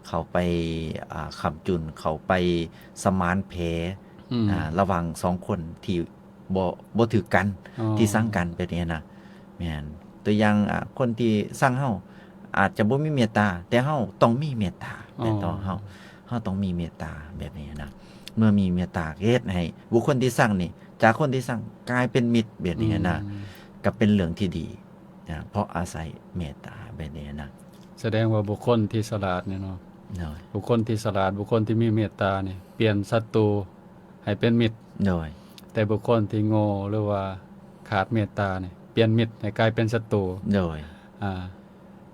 เขาไป อ่า ค้ำจุน เขาไปสมานแผล อืม อ่า ระหว่างสองคนที่บ่ บ่ถืกกัน อ๋อ ที่ซังกันแบบนี้นะ แม่น ตัวอย่าง อ่า คนที่ซังเฮาอาจจะบ่มีเมตตา แต่เฮาต้องมีเมตตา อ๋อ ต่อเฮา เฮาต้องมีเมตตาแบบนี้นะ เมื่อมีเมตตาเฮ็ดให้บุคคลที่ซังนี่ จากคนที่ซังกลายเป็นมิตรแบบนี้นะ อืม ก็เป็นเรื่องที่ดีนะ เพราะอาศัยเมตตาแบบนี้นะ แสดงว่าบุคคลที่ฉลาดเนี่ยเนาะ โดย บุคคลที่ฉลาด บุคคลที่มีเมตตาเนี่ยเปลี่ยนศัตรูให้เป็นมิตร โดย แต่บุคคลที่โง่หรือว่าขาดเมตตาเนี่ยเปลี่ยนมิตรให้กลายเป็นศัตรู โดย อ่า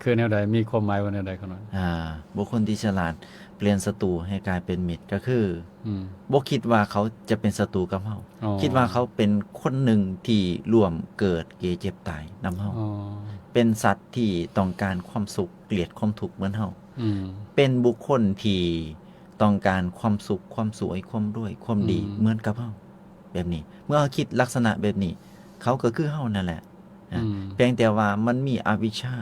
คือแนวใด มีความหมายว่าแนวใดครับน้อย อ่า บุคคลที่ฉลาดเปลี่ยนศัตรูให้กลายเป็นมิตรก็คือ อืม บ่คิดว่าเขาจะเป็นศัตรูกับเฮา อ๋อ คิดว่าเขาเป็นคนหนึ่งที่ร่วมเกิดแก่เจ็บตายนำเฮา อ๋อ เป็นสัตว์ที่ต้องการความสุข เกลียดความทุกข์เหมือนเฮา อืม เป็นบุคคลที่ต้องการความสุข ความสวย ความรวย ความดี อืม เหมือนกับเฮาแบบนี้ เมื่อเขาคิดลักษณะแบบนี้ เขาก็คือเฮานั่นแหละนะ อืม เพียงแต่ว่ามันมีอวิชชา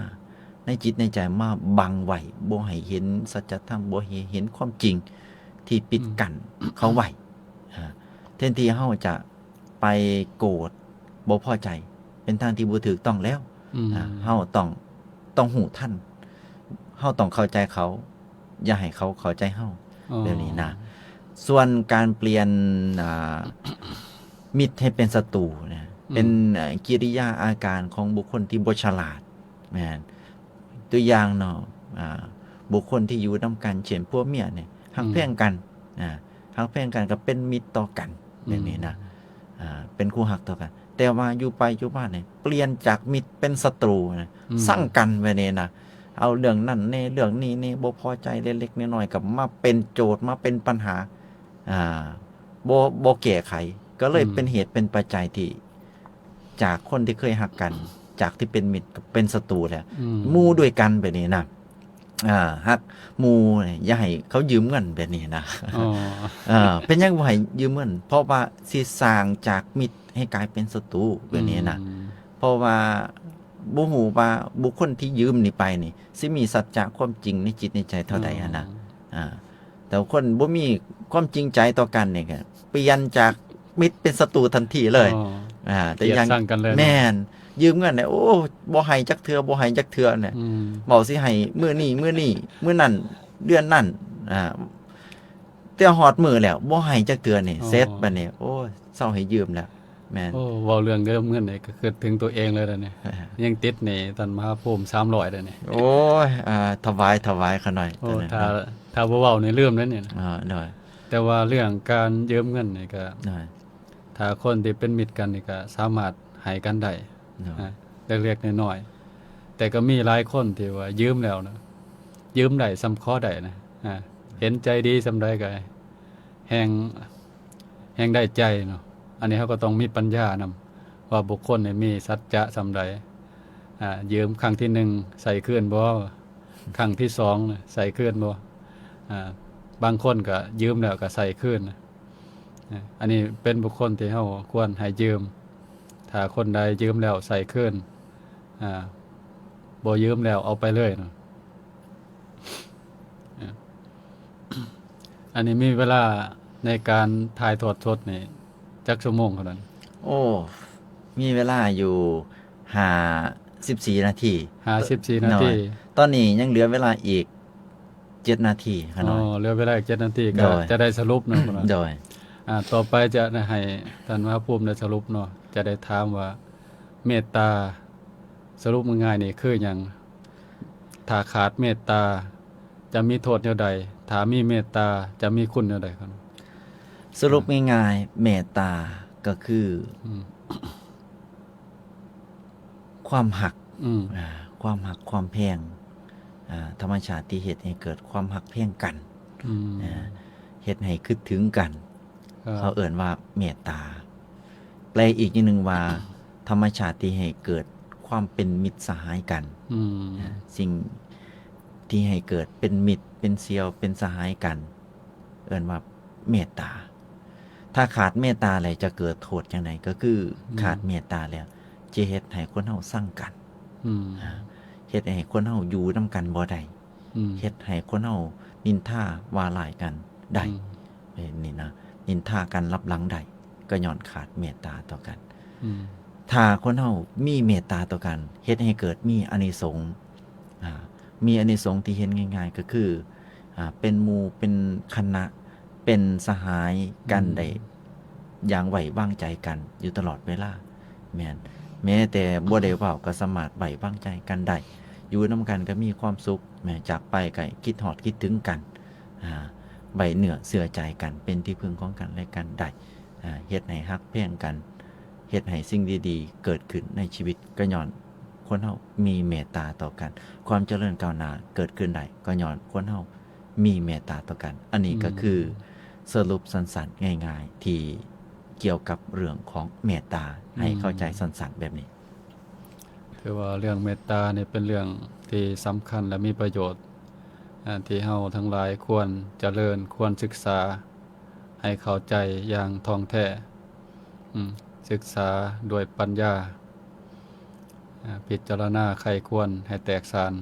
ในจิตในใจมาบังไว้ บ่ให้เห็นสัจธรรม บ่ให้เห็นความจริงที่ปิดกั้นเขาไว้ อ่า แทนที่เฮาจะไปโกรธ บ่พอใจ เป็นทางที่บ่ถูกต้องแล้ว อืม อ่า เฮาต้อง ต้องฮู้ทัน เฮาต้องเข้าใจเขา อย่าให้เขาเข้าใจเฮา อ๋อ แบบนี้นะ ส่วนการเปลี่ยน อ่า มิตรให้เป็นศัตรูนะ อืม เป็น เอ่อ กิริยาอาการของบุคคลที่บ่ฉลาด แม่น ตัวอย่างเนาะ อ่า บุคคลที่อยู่นำกัน เช่น ผัวเมียเนี่ย ฮักแพงกัน อ่า ฮักแพงกันก็เป็นมิตรต่อกัน แบบนี้นะ อ่า เป็นคู่ฮักต่อกัน แต่ว่าอยู่ไปอยู่มาเนี่ย เปลี่ยนจากมิตรเป็นศัตรูนะ อืม ซังกันแบบนี้นะ เอาเรื่องนั้นแน่ เรื่องนี้แน่ บ่พอใจเล็กๆน้อยๆ ก็มาเป็นโจทย์ มาเป็นปัญหา อ่า บ่ บ่แก้ไข ก็เลย อืม เป็นเหตุเป็นปัจจัยที่ จากคนที่เคยฮักกัน จากที่เป็นมิตรก็เป็นศัตรูแล้ว อืม หมู่ด้วยกันแบบนี้นะ อ่า ฮักหมู่เนี่ย อย่าให้เขายืมเงินแบบนี้นะ อ๋อ เออ เป็นหยังบ่ให้ยืมเงิน เพราะว่าสิสร้างจากมิตรให้กลายเป็นศัตรูแบบนี้นะ อืม เพราะว่าบ่ฮู้ว่าบุคคลที่ยืมนี่ไปนี่ สิมีสัจจะความจริงในจิตในใจเท่าใดหั้นนะ อ๋อ อ่า แต่คนบ่มีความจริงใจต่อกันนี่ก็เปลี่ยนจากมิตรเป็นศัตรูทันทีเลย อ๋อ อ่า แต่ เกลียด ยัง ชังกันเลยเนาะ แม่น ยืมเงินเนี่ย โอ้ บ่ให้จักเทื่อ บ่ให้จักเทื่อเนี่ย อืม บอกสิให้มื้อนี้ มื้อนี้ มื้อนั้น เดือนนั้น อ่า แต่ฮอดมื้อแล้ว บ่ให้จักเทื่อนี่ อ๋อ เสร็จบัดนี้ โอ้ย เซาให้ยืมแล้ว แม่น โอ้ เว้าเรื่องยืมเงินนี่ก็คิดถึงตัวเองเลยเด้อนี่ ยังติดหนี้ท่านมหาภูมิสามร้อยเด้อนี่ โอ้ย อ่า ถวาย ถวายขาน้อย โอ้ ตัวนั้น ถ้า ถ้าบ่เว้านี่ลืมเลยนี่ อ่า โดย แต่ว่าเรื่องการยืมเงินนี่ก็ โดย ถ้าคนที่เป็นมิตรกันนี่ก็สามารถให้กันได้ โดย นะ เล็กๆน้อยๆ แต่ก็มีหลายคนที่ว่ายืมแล้วนะ ยืมได้ส่ำขอได้นะ อ่า เห็นใจดีส่ำใดก็แฮง แฮงได้ใจเนาะ อันนี้เฮาก็ต้องมีปัญญานำ ว่าบุคคลนี่มีสัจจะส่ำใด อ่า ยืมครั้งที่หนึ่งใช้คืนบ่ ครั้งที่สองใช้คืนบ่ อ่า บางคนก็ยืมแล้วก็ใช้คืนนะ อ่า อันนี้เป็นบุคคลที่เฮาควรให้ยืม ถ้าคนใดยืมแล้วใช้คืน อ่า บ่ยืมแล้วเอาไปเลยเนาะ อ่า อันนี้มีเวลาในการถ่ายทอดสดนี่จักชั่วโมงเท่านั้น โอ้ มีเวลาอยู่ ห้าสิบสี่นาที ห้าสิบสี่นาที ตอนนี้ยังเหลือเวลาอีก เจ็ดนาทีขา อ๋อ น้อย เหลือเวลาอีกเจ็ดนาที โด ก็ ย จะได้สรุปเนาะ โดย อ่า ต่อไปจะให้ท่านมหาภูมิได้สรุปเนาะ จะได้ถามว่าเมตตา สรุปง่ายๆนี่คือหยัง ถ้าขาดเมตตา จะมีโทษแนวใด ถ้ามีเมตตา จะมีคุณแนวใดครับ สรุปง่ายๆ เมตตาก็คือ อืม ความฮัก อืม อ่า ความฮัก ความแพง อ่า ธรรมชาติที่เฮ็ดให้เกิดความฮักแพงกัน อืม อ่า เฮ็ดให้คิดถึงกัน ครับ เขาเอิ้นว่าเมตตา แปลอีกอย่างหนึ่งว่า ธรรมชาติที่ให้เกิดความเป็นมิตรสหายกัน อืม อ่า สิ่งที่ให้เกิดเป็นมิตร เป็นเสี่ยว เป็นสหายกัน เอิ้นว่าเมตตา ถ้าขาดเมตตาแล้วจะเกิดโทษจั่งใด ก็คือ อืม ขาดเมตตาแล้ว จะเฮ็ดให้คนเฮาซังกัน อืม อ่า เฮ็ดให้คนเฮาอยู่นำกันบ่ได้ อืม เฮ็ดให้คนเฮานินทาว่าร้ายกันได้ อืม เอ้ย นี่นะ นินทากันลับหลังได้ ก็ย้อนขาดเมตตาต่อกัน อืม ถ้าคนเฮามีเมตตาต่อกัน เฮ็ดให้เกิดมีอานิสงส์ อ่า มีอานิสงส์ที่เห็นง่ายๆ ก็คือ อ่า เป็นหมู่เป็นคณะ เป็นสหายกัน อืม ได้อย่างไว้วางใจกันอยู่ตลอดเวลา แม่น แม้แต่บ่ได้เว้าก็สามารถไว้วางใจกันได้ อยู่นำกันก็มีความสุข แม้จากไปก็คิดฮอดคิดถึงกัน อ่า ไว้เนื้อเชื่อใจกัน เป็นที่พึ่งของกันและกันได้ อ่า เฮ็ดให้ฮักแพงกัน เฮ็ดให้สิ่งดีๆ เกิดขึ้นในชีวิต ก็ย้อนคนเฮามีเมตตาต่อกัน ความเจริญก้าวหน้าเกิดขึ้นได้ ก็ย้อนคนเฮามีเมตตาต่อกัน อันนี้ก็ อืม คือสรุปสั้นๆ ง่ายๆ ที่เกี่ยวกับเรื่องของเมตตา ให้เข้าใจสั้นๆ แบบนี้ ถือว่าเรื่องเมตตานี่เป็นเรื่องที่สำคัญและมีประโยชน์ อ่า ที่เฮาทั้งหลายควรเจริญ ควรศึกษา ให้เข้าใจอย่างท่องแท้ อืม ศึกษาด้วยปัญญา อ่า พิจารณาใคร่ครวญให้แตกฉาน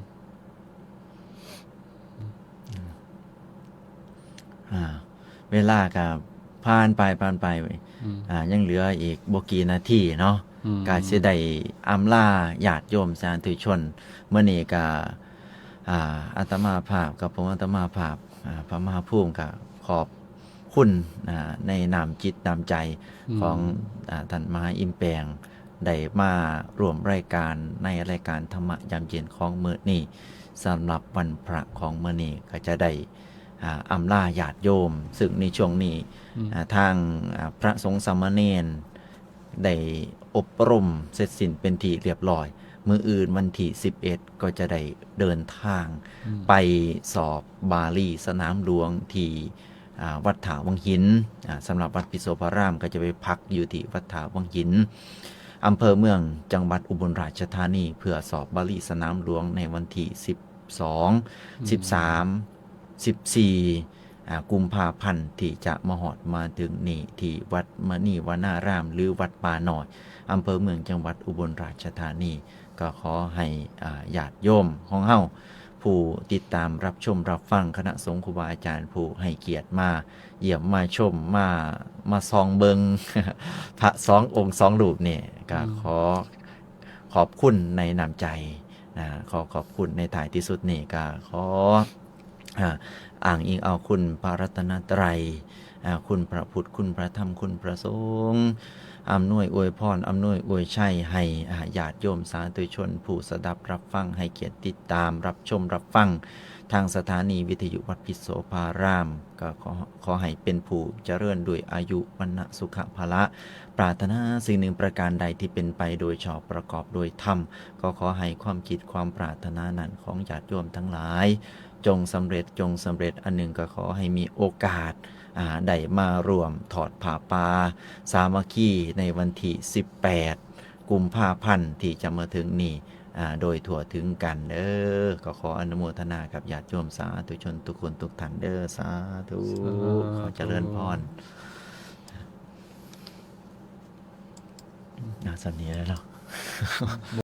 อ่า เวลาก็ผ่านไป ผ่านไป อืม อ่า ยังเหลืออีกบ่กี่นาทีเนาะ อืม ก็สิได้อำลาญาติโยมสาธุชน มื้อนี้ก็ อ่า อาตมาภาพกับผมอาตมาภาพ อ่า พระมหาภูมิก็ขอบคุณ อ่า ในน้ำจิตน้ำใจ อืม ของ อ่า ท่านมหาอิมแปง ได้มาร่วมรายการในรายการธรรมะยามเย็นของมื้อนี้ สำหรับวันพระของมื้อนี้ก็จะได้ อ่า อำลาญาติโยม ซึ่งในช่วงนี้ อืม อ่า ทาง อ่า พระสงฆ์สามเณรได้อบรมเสร็จสิ้นเป็นที่เรียบร้อย มื้ออื่นวันที่สิบเอ็ด ก็จะได้เดินทาง อืม ไปสอบบาลีสนามหลวงที่ อ่า วัดท่าวังหิน อ่า สำหรับวัดพิโสภารามก็จะไปพักอยู่ที่วัดท่าวังหิน อำเภอเมือง จังหวัดอุบลราชธานี เพื่อสอบบาลีสนามหลวงในวันที่สิบสอง อืม สิบสาม สิบสี่ อ่า กุมภาพันธ์ที่จะมาฮอดมาถึงนี้ ที่วัดมณีวนาราม หรือวัดป่าน้อย อำเภอเมือง จังหวัดอุบลราชธานี ก็ขอให้ อ่า ญาติโยมของเฮา ผู้ติดตามรับชมรับฟัง คณะสงฆ์ครูบาอาจารย์ผู้ให้เกียรติมาเยี่ยมมาชม มา มาส่องเบิ่ง พระสององค์สองรูปนี่ ก็ อืม ขอขอบคุณในน้ำใจนะ ขอขอบคุณในท้ายที่สุดนี่ ก็ขอ อ่า อ้างอิงเอาคุณพระรัตนตรัย อ่า คุณพระพุทธ คุณพระธรรม คุณพระสงฆ์ อำนวยอวยพร อำนวยอวยชัยให้ อ่า ญาติโยมสาธุชนผู้สดับรับฟัง ให้เกียรติติดตามรับชมรับฟัง ทางสถานีวิทยุวัดพิโสภาราม ก็ขอ ขอให้เป็นผู้เจริญด้วยอายุ วรรณะ สุขะ พละ ปรารถนาสิ่งหนึ่งประการใดที่เป็นไปโดยชอบประกอบโดยธรรม ก็ขอให้ความคิดความปรารถนานั้นของญาติโยมทั้งหลาย จงสำเร็จ จงสำเร็จ อันหนึ่งก็ขอให้มีโอกาส อ่า ได้มาร่วมทอดผ้าป่าสามัคคีในวันที่สิบแปด กุมภาพันธ์ที่จะมาถึงนี้ อ่า โดยทั่วถึงกันเด้อ ก็ขออนุโมทนากับญาติโยมสาธุชนทุกคนทุกท่านเด้อ สาธุ สาธุ ขอเจริญพร อ่า สำเนียงแล้วเนาะ